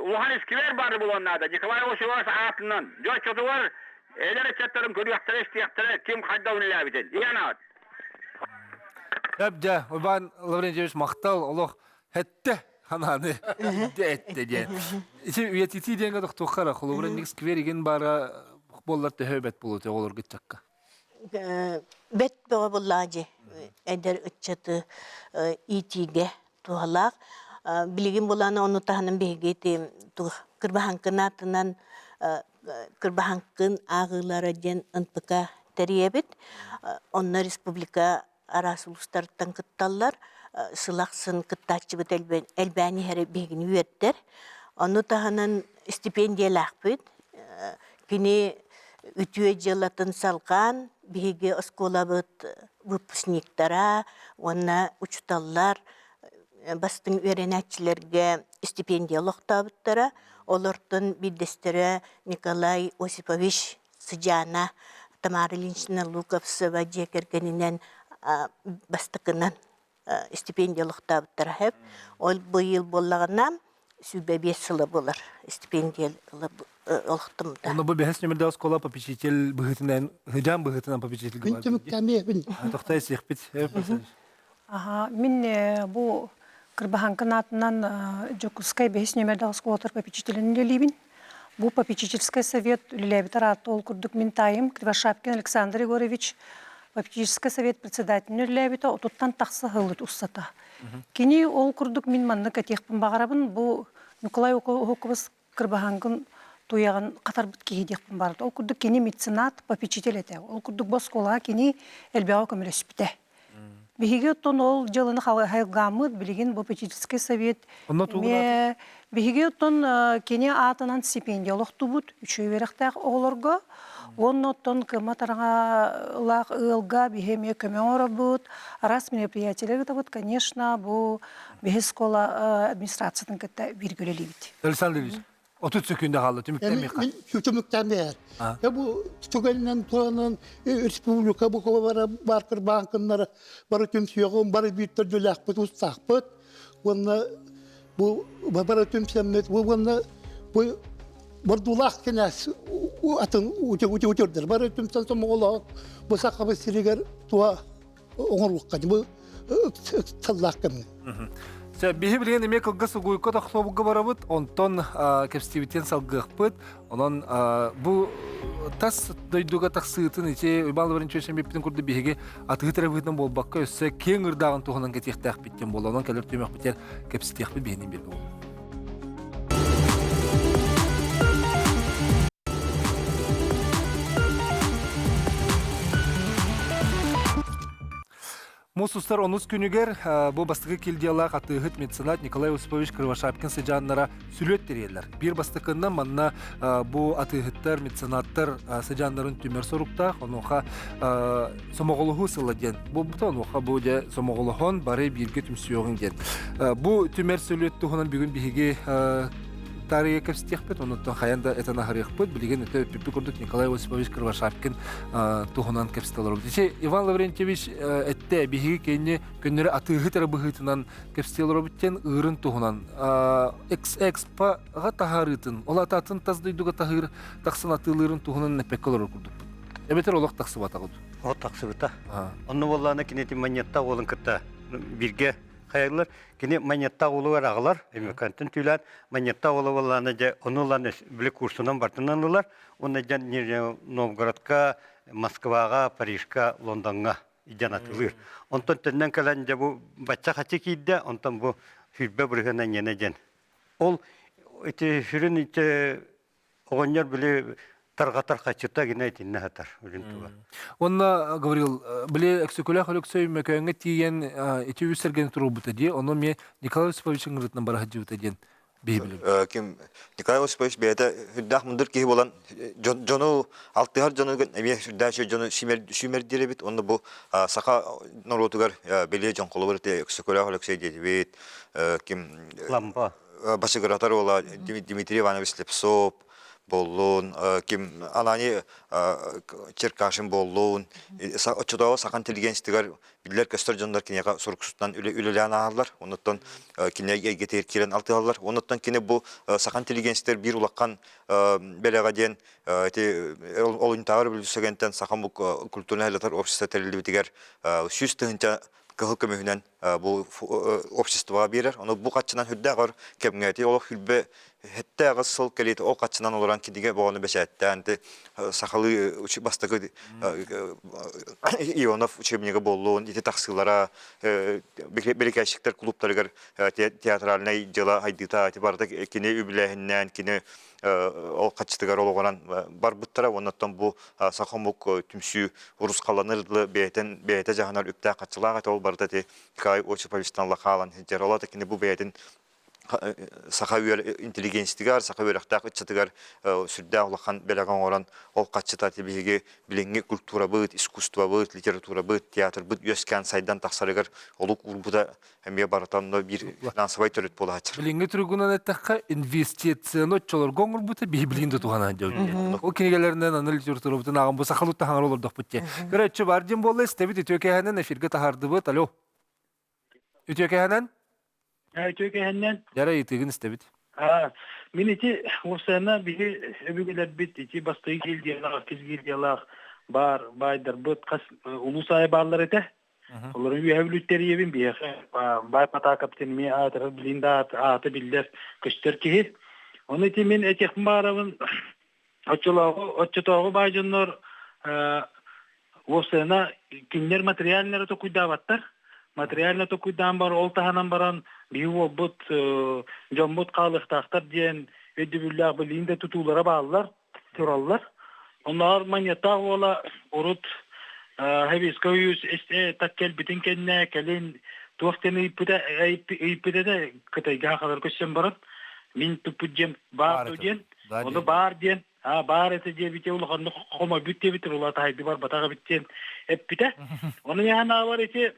улахан искибиэр баар буолуон наада. Николай Осипович аатынан дьон оччотугар эдэр ыччаттарын көрүөхтэрэ, истиэхтэрэ ким хайдах үлэлээбитин. Иһэн аат. Эп дьэ, Иван Лаврентьевич махтал олох Хэтте ханааны этте диэн. Ити үйэтитии диэҥҥэ тохтуохха эрэ холобура инник сквер игин баара буоллар төһө бэт буолуо оҕолорго ыччакка. Бэт бөҕө буллаа дьи эдэр ыччаты иитиигэ туһалаах. Билигин булан ону таһынан биһиги ити Кырбаһаҥкын аатынан Кырбаһаҥкын ааҕыылара диэн НПК тэрийэбит. Онно республика араас улуустартан кытталлар. Сыл ахсын кыттааччыбыт элбээн иһэрэ биһигини үөрдэр. Ону таһынан стипендиялаахпыт. Кини үтүө дьыалатын салҕаан биһиги оскуолабыт выпускниктара уонна учууталлар бастыҥ үөрэнээччилэргэ стипендия олохтообуттара. Олортон биирдэстэрэ Николай Осипович Сыдьаана Тамара Ильинична Луковцева дьиэ кэргэнинэн бастакынан стипендия олохтообуттара сөп. Ол быйыл буоллаҕына 25 сыла буолар стипендия олохтоммута. Онно бу бэһис нөмердээх оскуола попечитель быһыытынан, сыдьаан быһыытынан попечитель Күн түмүктэмиэбин. Тохтой сиэхпит. Аха, мин бу Кырбаһаҥкын аатынан Дьокуускай бэһис нөмердээх оскуолатар попечителин үлэлиибин. Бу попечительскай совет үлэлээбитэр аатта ол курдук мин таайым Кривошапкин Александр Егорович попечительскай совет председателин үлэлээбитэ отуттан тахса сыл устата. Кини ол курдук мин маннык этиэхпин баҕарабын бу Николай Уһукубус Кырбаһаҥкын туйаҕын хатарбыт киһи диэхпин баҕарабын. Ол курдук кини меценат, попечитель этэ. Ол курдук бу оскуолаҕа кини элбэҕи көмөлөспүтэ. Биһиги оттон ол дьыаланы хайылгааммыт билигин бу попечительский совет эмиэ биһиги оттон кини аатынан стипендия олохтубут үчүгэй үөрэхтээх оҕолорго уонна оттон кыаммат араҥалаах ыалга биһи эмиэ көмө оҥоробут, араас мероприятиелар ыытабыт, конечно, бу биһи школа администрациятын кытта бииргэ үлэлиибит. Александр Ильич, 30 секунда хаалла түмүктэмиэххэ. Мин түмүктээн биэр. Бу түгэнинэн туһанан республика бу бары баркыр банкыннары бары түмсүөҕүм, бары биир төрдүлээхпит, устаахпыт. Уонна бу бары түмсэммит, уонна бу бордуулаах кинээс атын үтүрдэр. Бары түмсэн сомоҕолоох бу сахабыт сиригэр туа оҥоруохха бу ыксаллаах кэмҥэ. Биһи билигин эмиэ кылгас угуйка тохтобулга барабыт, онтон кэпсэтиибитин салгыахпыт. Онон бу тас дойдуга тахсыытын ити Уйбаан Лаврентьевич эмиэппитин курдук биһиги атыһы терапевтынан буолбакка өссө киэҥ ырдааҕын туһунан кэтиэхтээхпит диэн буолла. Онон кэлэр түмэхпитигэр кэпсэтиэхпит биһинин биэргэ буолла. Муус устар онус күнүгэр бу бастакы килдиялаах атыыһыт меценат Николай Осипович Кривошапкин сыдьааннара сүлүөт тэрийэллэр. Биир бастакыннан манна бу атыыһыттар, меценаттар сыдьааннарын түмэр соруктаах, онуоха сомоҕолоһуу сыла диэн буолбута, онуоха бу дьэ сомоҕолоһон бары бииргэ түмсүөҕүҥ диэн. Бу түмэр сүлүөт туһунан бүгүн биһиги таарыйа кэпсэтиэхпит, онуттан хайан да этэн аһарыахпыт. Билигин өтө өппүппүт курдук Николай Осипович Кривошапкин туһунан кэпсэтэ олоробут. Ити Иван Лаврентьевич этте биһиги кэнни көннөрү атыыһыт эрэ быһыытынан кэпсэтэ олоробут диэн ыырын туһунан экспоҕа таһаарыытын, ол атын тас дойдуга таһыыр тахсан атыылыырын туһунан эппэккэ олорор курдукпут. Эбэтэр олох тахсыбатаҕыт. Ол тахсыбыта. Онно буоллаҕына кинити манньыаттаах уолун кытта бииргэ хайаллар. Кини манньыаттаах уолугар аҕалар, Өймөкөөнтөн түүлээн, манньыаттаах уола буоллаҕына дьэ ону ылан били курсунан бартынан ылар уонна дьэ Новгородка, Москваҕа, Парижка, Лондоҥҥа дьэн атылыыр. Онтон төннөн кэлэн дьэ бу бачча хачы киирдэ, онтон бу 20% ньэнэ диэн. Ол ити сүрүн ити оҕонньор били тарҕатар хаччыта гина итиннэ сатар үлүн туга. Онно Гаврил, били Өксөкүлээх Өлөксөй Мөкөөҥҥө тиийэн ити үс сэргэни туруорбута дии, ону эмиэ Николай Осипович ыҥырыытынан бара сылдьыбыта диэн биһи билэбит. Ким Николай Осипович бэйэтэ сүрдээх мындыр киһи буолан дьону алтыһар дьону эмиэ сүрдээх дьону сүүмэрдиир эбит. Онно бу саха норуотугар бэлиэ дьон холобур ити Өксөкүлээх Өлөксөй диэтибит, ким Лампа. Башыгыратар уола Дмитрий Иванович Слепцов буоллун, ким Анани Черкашин буоллун, оччотооҕу саха интеллигенциятыгар биллэр-көстөр дьоннор киниэхэ суруксутунан үлэлээн ааһаллар. Оннуттан кини эйгэтигэр киирэн алтыһаллар. Оннуттан кини бу саха интеллигенциятыгар биир улахан бэлэҕэ диэн ити олунньутааҕы революциягантан саха омук культурнай-литературнай общество тэриллибитигэр 100 000 кыһыл көмүһүнэн бу обществоҕа биэрэр. Ону бу хаччынан үрдээх өр кэмҥэ ити олох хүлбэ 78 сыл кэлиит ол хаччынан олорон кинигэ боҕону бэчээттээн ити сахалыы бастакы Ионов учебнига буоллун ити тахсыылара бирикээччиктэр клубтарыгар театральнай дьыла хайдыыта ити барыта кини үбүлээһиннээн кини ол хаччытыгар олоҕуран барбыттара уонна оттон бу саха омук түмсүү урусхаланыр дылы бэйэтин бэйэтэ дьаһанар үптээх хаччылаах этэ ол барыта ити Николай Осиповичтан хаалан сылдьар ол кини бу бэйэтин саха интеллигенциятыгар, саха үөрэхтээх ыччатыгар сүрдээх улахан бэлэх оҥорон ол хаччыта ити биһиги билиҥҥи культурабыт, искусствобыт, литературабыт, театрбыт үөскээн сайдан тахсарыгар олук уурбута эмиэ барыта онно биир финансовай төрүт буолааччы. Билиҥҥи туругунан эттэххэ, инвестицияны оччолорго оҥорбута биһи билигин да туһанан дьон. Ол кинигэлэринэн аны литературабытын ааҕан бу сахалыы таһаҥар олордохпут дии. Көрөөччү бар диэн буолла, истэбит үтүө кэһэнэн эфиргэ таһаардыбыт. Алло. Үтүө кэһэнэн? Үтүө кэһэнэн. Дьара ыйытыгын истэбит. Мин ити уопсайынан биһи өбүгэлэрбит ити бастакы гильдиялаах, иккис гильдиялаах баар баайдарбыт хас улуус аайы бааллар этэ. Олору үөһэ бүлүүттэрийэбин биһиэхэ баай Потаков диэн эмиэ аатырар билин да аата биллэр көстөр киһи. Ону ити мин этиэхпин баҕарабын оччолооҕу оччотооҕу баай дьоннор уопсайына кинилэр материальнары токуйдаабаттар. Материально токуйдаан бар ол таһынан баран биһи уолбут дьоммут хаалыахтаахтар диэн өйдөбүллээх билигин да тутуулара бааллар тураллар. Оннооҕор Манньыаттаах уола урут Хабиска үйүс так кэлбитин кэннэ кэлин туох диэн ыйыппыта ыйыппыта да Кытайга хахалар көссөн баран мин туппут дьиэм баар диэн ону баар диэн а баар этэ диэбите улаханнык хомойбут диэбит улаата хайды барбатах эбит диэн эппитэ ону яһанаабар ити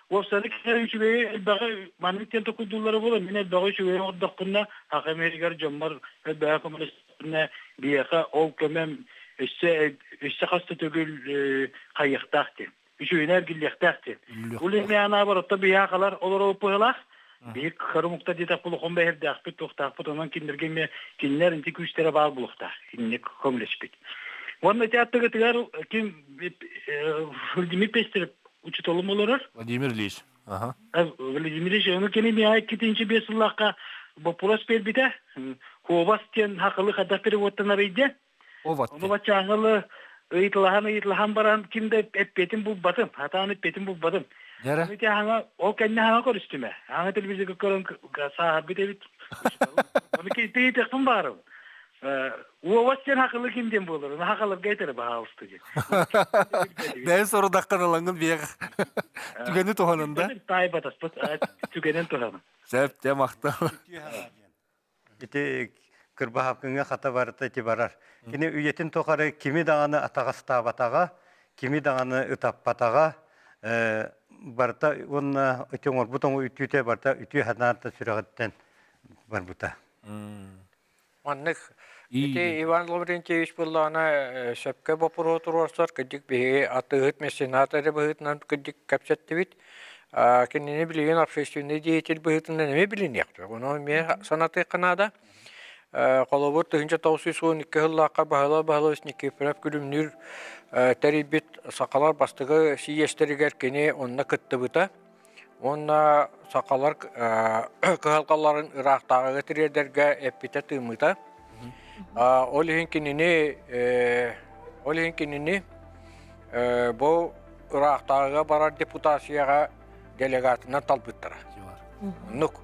уопсаны кэлэр үчүгэйи элбэҕи маннык диэн токуйдууллара буолар мин элбэҕи үчүгэйи оҥордохпуна Саха Америгар дьоммор элбэҕи көмөлөстөхпүнэ биһиэхэ ол көмөм өссө өссө хас да төгүл хайыахтаах диэн үчүгэйинэ эргиллиэхтээх диэн. Ол иһин анаабар отто биһиэхалар олорор быһылаах биһи кырымукта диэтэх булухон бэһирдээхпит туохтаахпыт онон кинилэргэ эмиэ кинилэр инти күүстэрэ баар булуохтаах инник көмөлөспүт. Уонна ити аттыгытыгар ким Владимир Пестерев учуталым олорор. Владимир Ильич. Ага. Владимир Ильич, ону кини миэхэ иккитинчи биэс сыллаахха боппуруос биэрбитэ. Куобас диэн хакылы хайдах переводтанар диэн. Ону баччааҥҥылы ыйытылаһан ыйытылаһан баран ким да эппиэтин булбатым. Хатаан эппиэтин булбатым. Дьэрэ. Ити хаҥа ол кэннэ хаҥа көрүстүм ээ. Хаҥа телевизорга көрөн сааһырбыт эбит. Ону кийтиэхпин баарым. Уобас диэн хакылы ким диэн буолар. Ону хакаларга этэрэ баһаалыста диэн. Бэйэн сорудаххын ылаҥҥын биэх. Түгэни туһанын да. Таайбатаспыт түгэнин туһанын. Сөп, дьэ махтал. Ити Кырбаһапкыҥҥа хата барыта ити барар. Кини үйэтин тухары кими даҕаны атаҕастаабатаҕа, кими даҕаны ытаппатаҕа, барыта уонна ити оҥорбут үтүөтэ барыта үтүө санаата сүрэҕиттэн барбыта. Маннык ити Иван Лаврентьевич буоллаҕына сөпкө боппуруоһу туруорсар, кырдьык биһиги атыыһыт меценат эрэ быһыытынан кырдьык кэпсэттибит. Кинини билигин общественный деятель быһыытынан эмиэ билиниэхтэрэ. Ону эмиэ санатыахха наада. Холобур, 1912 сыллаахха Баһылай Баһылович Никифоров Күлүмнүүр тэрийбит сахалар бастакы сийиэстэригэр кини онно кыттыбыта. Уонна сахалар кыһалҕаларын ыраахтааҕыга тириэрдэргэ эппитэ-тыыммыта. Ол иһин кинини ол иһин кинини бу ыраахтааҕыга барар депутацияҕа делегатынан талбыттара. Оннук.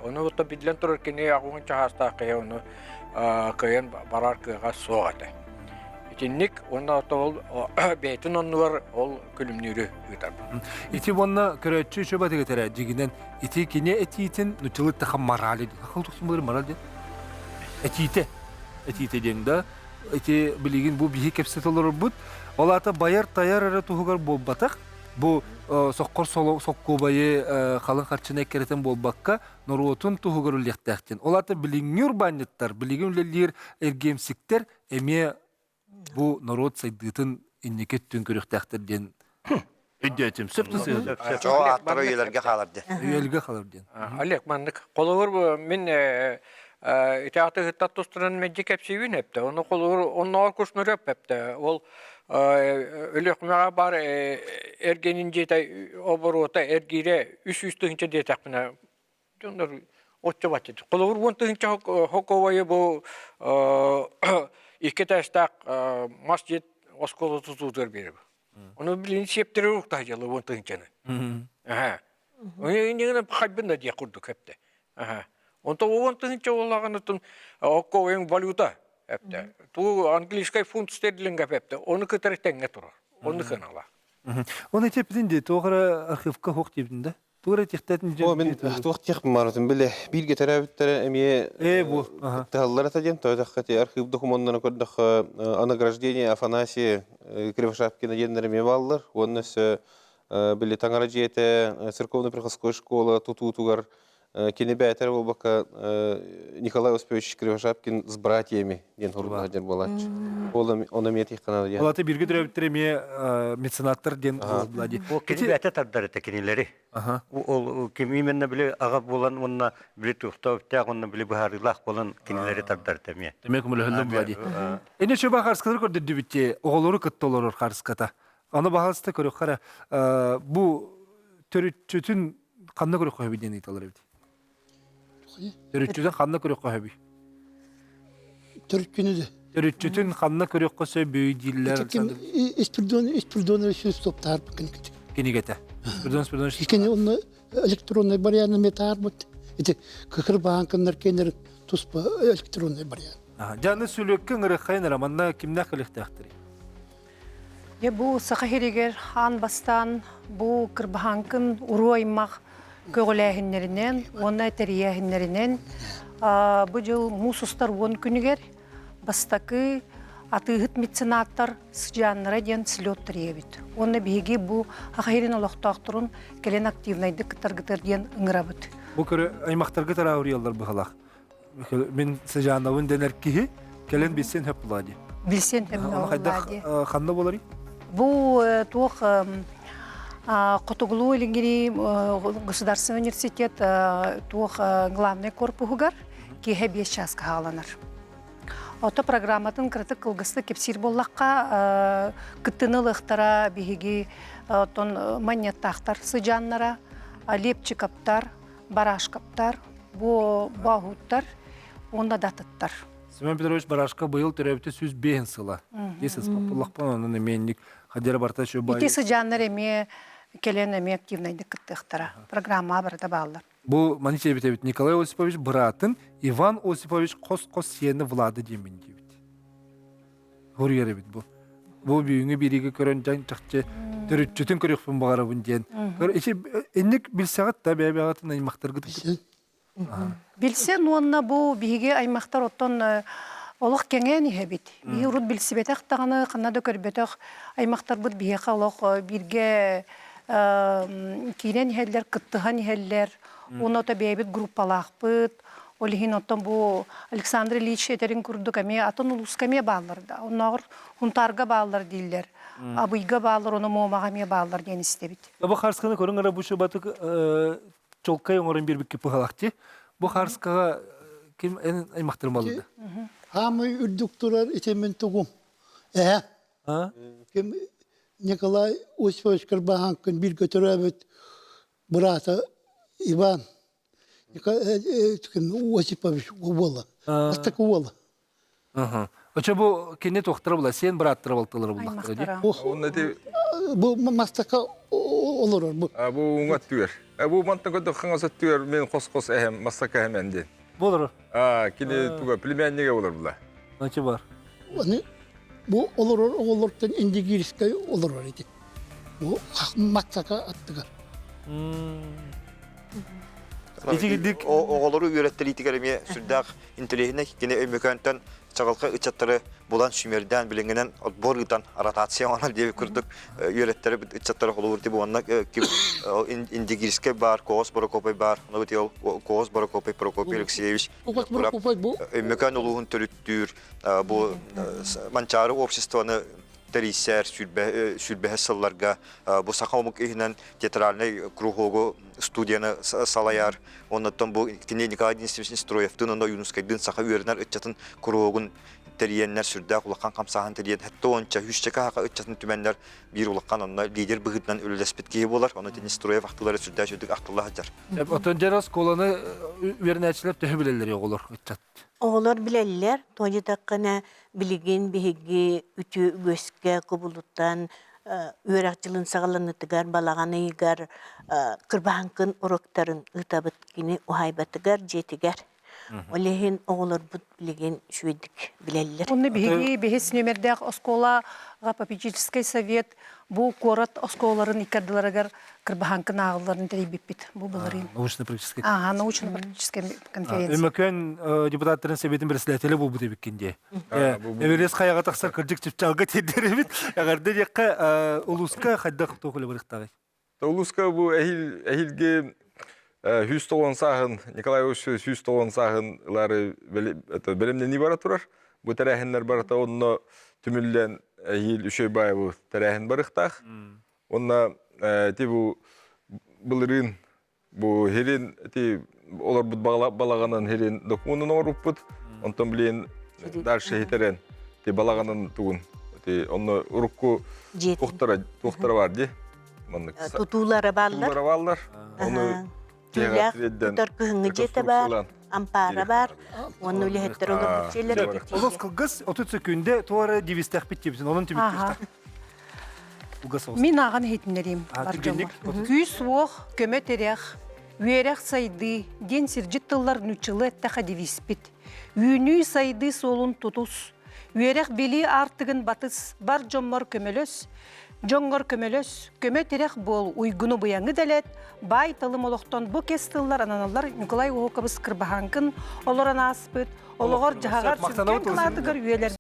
Ону вот биллэн турар кини аҕуһун чаһаастаах киһи ону кыайан барар кыаҕа суох этэ. Итинник уонна ол бэйэтин оннугар ол күлүмнүүрү ыытар. Ити уонна көрөөччү үчү батыгытара дьигинэн ити кини этиитин нуччалыы таха морали хал туксун мораль диэн этиитэ этиитэ диэн да ити билигин бу биһи кэпсэтэ олорорбут ол аата байар тайар эрэ туһугар буолбатах бу соккор соккуобайы халыҥ харчыны эккирэтэн буолбакка норуотун туһугар үллэхтээхтин ол аата билиҥҥи урбаанньыттар билигин үлэлиир эргиэмсиктэр эмиэ бу норуот сайдыытын инники өттүн көрүөхтээхтэр диэн өйдөөтүм. Сөп да сыһыан. Чоо ааттара үйэлэргэ хаалар диэн. Үйэлэргэ хаалар диэн. Олег, маннык. Холобур, мин ити атыһыттар тустарынан мэлдьи кэпсиибин эптэ. Ону холобур, оннооҕор кушнуреп эптэ. Ол Өлүөхүмэҕэ баар эргэнин дьиэтэ оборуота эргиирэ 300 тыһыынча диэтэхпинэ дьоннор оччо бачча. Холобур, 10 тыһыынча хоковайы бу икки этээстээх мас дьиэт оскуола тутуутугар биэрэбин. Ону билин сиэптэрэ уруктаһа дьыала 10 тыһыынчаны. Аха. Иннигинэ хайбын да диэх курдук эптэ. Аха. Онто 10 тыһыынча буоллаҕына окковайың валюта эптэ. Ту английскай фунт стерлинга эптэ. Ону кытары тэҥҥэ турар. Ону кыналаа. Оны эппитин дии, туох эрэ архивка хуох диэбитин да? Туох эрэ тихтэтин О, мин туох тиэх барытын биле бииргэ төрөөбүттэрэ эмиэ Э, бу. тыһаллар этэ диэн тоойдоххо ти архив докумуоннарын көрдөххө о награждении Афанасия Кривошапкина диэннэр эмиэ бааллар уонна өссө били таҥара дьиэтэ церковно-приходской школа тутуутугар кини бээтэр буолбакка Николай Осипович Кривошапкин с братьями диэн хоруйдаах дьон буолааччы. Ол ону эмиэ тиэххэ наада диэн. Ол аты бииргэ төрөөбүттэр эмиэ меценаттар диэн буолла дии. Ол кини бээтэ тардар этэ кинилэри. Ол ким именно били аҕа буолан уонна били туохтаах уонна били быһаарыылаах буолан кинилэри тардар этэ эмиэ. Эмиэ көмөлөһөллөр була дии. Эне чөбө харыскалары көрдөрдүбүт оҕолору кытта олорор харыската. Аны баһаалыста көрөххө эрэ бу төрүччүтүн ханна көрөххө сөбүй диэн ыйыталлар эбит. Төрүччүтүн ханна көрөххө сөбүй? Төрүччүнү де. Төрүччүтүн ханна көрөххө сөбүй дииллэр. Испирдон Испирдонович стоптаар Кинигэтэ. Спиридон Спиридонович. Кини онно электронный вариант метаарбыт. Ити кыкыр баанкыннар кенер туспа электронный вариант. Жаны сүлөккө ыңырыххайын эрэ манна кимнээх кэлиэхтээхтэрий? Дьэ бу Саха сиригэр аан бастаан бу Кырбаһааҥкын уруу аймах көҕүлээһиннэринэн уонна тэрийээһиннэринэн бу дьыл муус устар уон күнүгэр бастакы атыыһыт меценаттар сыдьааннара диэн слет тэрийэбит. Уонна биһиги бу Саха сирин олохтоохторун кэлин активнайдык кыттаргытыр диэн ыҥырабыт. Бу көрө аймахтарга тараауриялар быһалаах. Мин сыдьаанабын дэнэр киһи кэлэн билсен хөп була дии. Билсен хөп була дии. Ханна боларый? Бу туох Хотугулуу Илингири государственный университет туох главный корпуһугар киэһэ 5 чааска хааланар. Ото программатын кыратык кылгастык кэпсиир буоллахха, кыттыны ылыахтара биһиги оттон манньыаттаахтар сыдьааннара, Лепчиковтар, Барашковтар, бу Боохуттар уонна датыттар. Семен Петрович Барашка быйыл төрөөбүтэ 105 сыла. Десять популлахпын онон эмиэнник хадера барта чөбай. Ити сыдьааннар эмиэ кэлэн эмиэ активнайдык кыттыахтара. Программа барыта бааллар. Бу маны эбит Николай Осипович быраатын Иван Осипович хос-хос сиэни Влада диэмин диэбит. Хоруйар эбит бу. Бу бүгүҥҥү биэриигэ көрөн дьаҥ чахчы төрүччүтүн көрүөхпүн баҕарабын диэн. Ити инник билсэҕит да бэйэ-бэйэҕитин аймахтаргыт Билсэн уонна бу биһиги аймахтар оттон олох кэҥээн иһэбит. Биһи урут билсибэтэх даҕаны, ханна да көрбөтөх аймахтарбыт биһиэхэ олох бииргэ киирэн иһэллэр, кыттыһан иһэллэр. Уонна ото бэйэбит группалаахпыт. Ол иһин оттон бу Александр Ильич этэрин курдук эмиэ атын улууска эмиэ бааллар да. Оннооҕор Хунтаарга бааллар дииллэр. Абыйга бааллар, ону Муомаҕа эмиэ бааллар диэн истэбит. Бу харсканы көрүҥ эрэ бу шыбатык чолкай оҥорон биэрбикки пыһалахти. Бу харскаҕа ким эн аймахтарым балыды? Хаамый үрдүк турар итимин тугум. Эһэ. Ким Николай Осипович Кырбаһааҥкын бииргэ төрөөбүт быраата Иван Осипович уола. Бастакы уола. Очо бу кини туохтара була сиэн бырааттара балтылара буллахтара дии. Бу мастака олорор бу. Бу уҥа түөр. Бу мантан көтөх хаҥас өттүгэр мен хос-хос эһэм мастака эһэм диэн. Болорор. А кини туга племяннига болор була. Начы бар. Аны бу олорор оҕолортон Индигирскай олорор ити. Бу мастака аттыгар. Итигидик оҕолору үөрэттэриитигэр эмиэ сүрдээх интэриэһинэй кини Өймөкөөнтөн чаҕылхай ыччаттары булан сүүмэрдээн билиҥҥинэн отбор ыытан ротация оҥорон диэбит курдук үөрэттэрэ ыччаттары холобур тибу уонна Индигирскэй баар Коос Борокуопай баар ону ол Коос Борокуопай Прокопий Алексеевич Өймөкөөн улууһун төрүттүүр бу Манчаары обществоны тэрийсэр сүүрбэһис сылларга бу саха омук иһинэн театральнай кругогу студияны салайар Оннуттан бу кини Николай Денисович Нестроевтыын уонна Ойуунускайдыын саха үөрэнэр ыччатын куруһуогун тэрийэннэр сүрдээх улахан хамсааһын тэрийэн сэттэ уонча сүүсчэкэ саха ыччатын түмэннэр биир улахан онно лидер быһыытынан үлэлэспит киһи буолар. Ону Нестроев ахтыылара сүрдээх үчүгдүк ахтылла сылдьар. Оттон дьэ оскуоланы үөрэнээччилэр төһө билэллэр оҕолор ыччат? Оҕолор билэллэр, тоҕо диэтэххинэ билигин биһиги үтүө үгэскэ кубулутан үөрэх дьылын саҕаланыытыгар балаҕан ыйыгар кырбаһаҥкын уруоктарын ыытабыт кини уһаайбатыгар, дьиэтигэр. Ол иһин оҕолорбут билигин үчүгэйдик билэллэр. Онно биһиги бэһис нүөмэрдээх оскуолаҕа попечительский совет бу куорат оскуолаларын икки ардыларыгар Кырбаһааҥкын ааҕылларын тэрийбиппит бу былырыын. Научно-практическай. Ага, научно-практическая конференция. Өймөкөөн депутаттарын сэбиэтин председателэ буолбут эбиккин дии. Эверест хайаҕа тахсар кырдьык чыпчаалга тиэрдэр эбит. Эҕэрдэ диэххэ улууска хайдах туох үлэ барыахтааҕый? Улууска бу эһил эһилги 190 сааһын Николай Иванович 190 сааһын ылары бэлэмнэнии бара турар. Бу тэрээһиннэр барыта онно түмүллэн эһиил үчүгэй баайы тэрээһин барыахтаах. Уонна ити бу былырыын бу хирин ити олорбут балаҕанын хирин докумуонун оҥорбуппут. Онтон билигин дальше хитерен ти балаҕанын тугун ити онно урукку туохтара туохтара бар дии. Маннык тутуулара бааллар. Тутуулара бааллар. Ону Түүлээх тутар кыһыҥҥы дьиэтэ баар, ампаара баар, уонна үлэһиттэр олорбут дьиэлэрэ. Олус кылгас 30 секүндэ туора дивистэхпит диэбитин онон түмүктүөхтэх. Мин ааҕан иһитиннэриим бар дьоммор. Күүс-уох, көмө-тирэх, үөрэх-сайдыы диэн сирдьит тыллар нууччалыы эттэхэ девизпит. Үүнүү-сайдыы суолун тутус. Үөрэх билии аартыгын батыс, бар дьоммор көмөлөс, дьоҥҥор көмөлөс, көмө-тирэх буол, уйгуну быйаҥы дэлэт, баай талым олохтон бу кэс тыллар ананаллар Ньукулай Уһукабыс Кырбаһааҥкын олорон ааспыт, олоҕор-дьаһаҕар сүҥкэн кылаатыгар үйэлэр.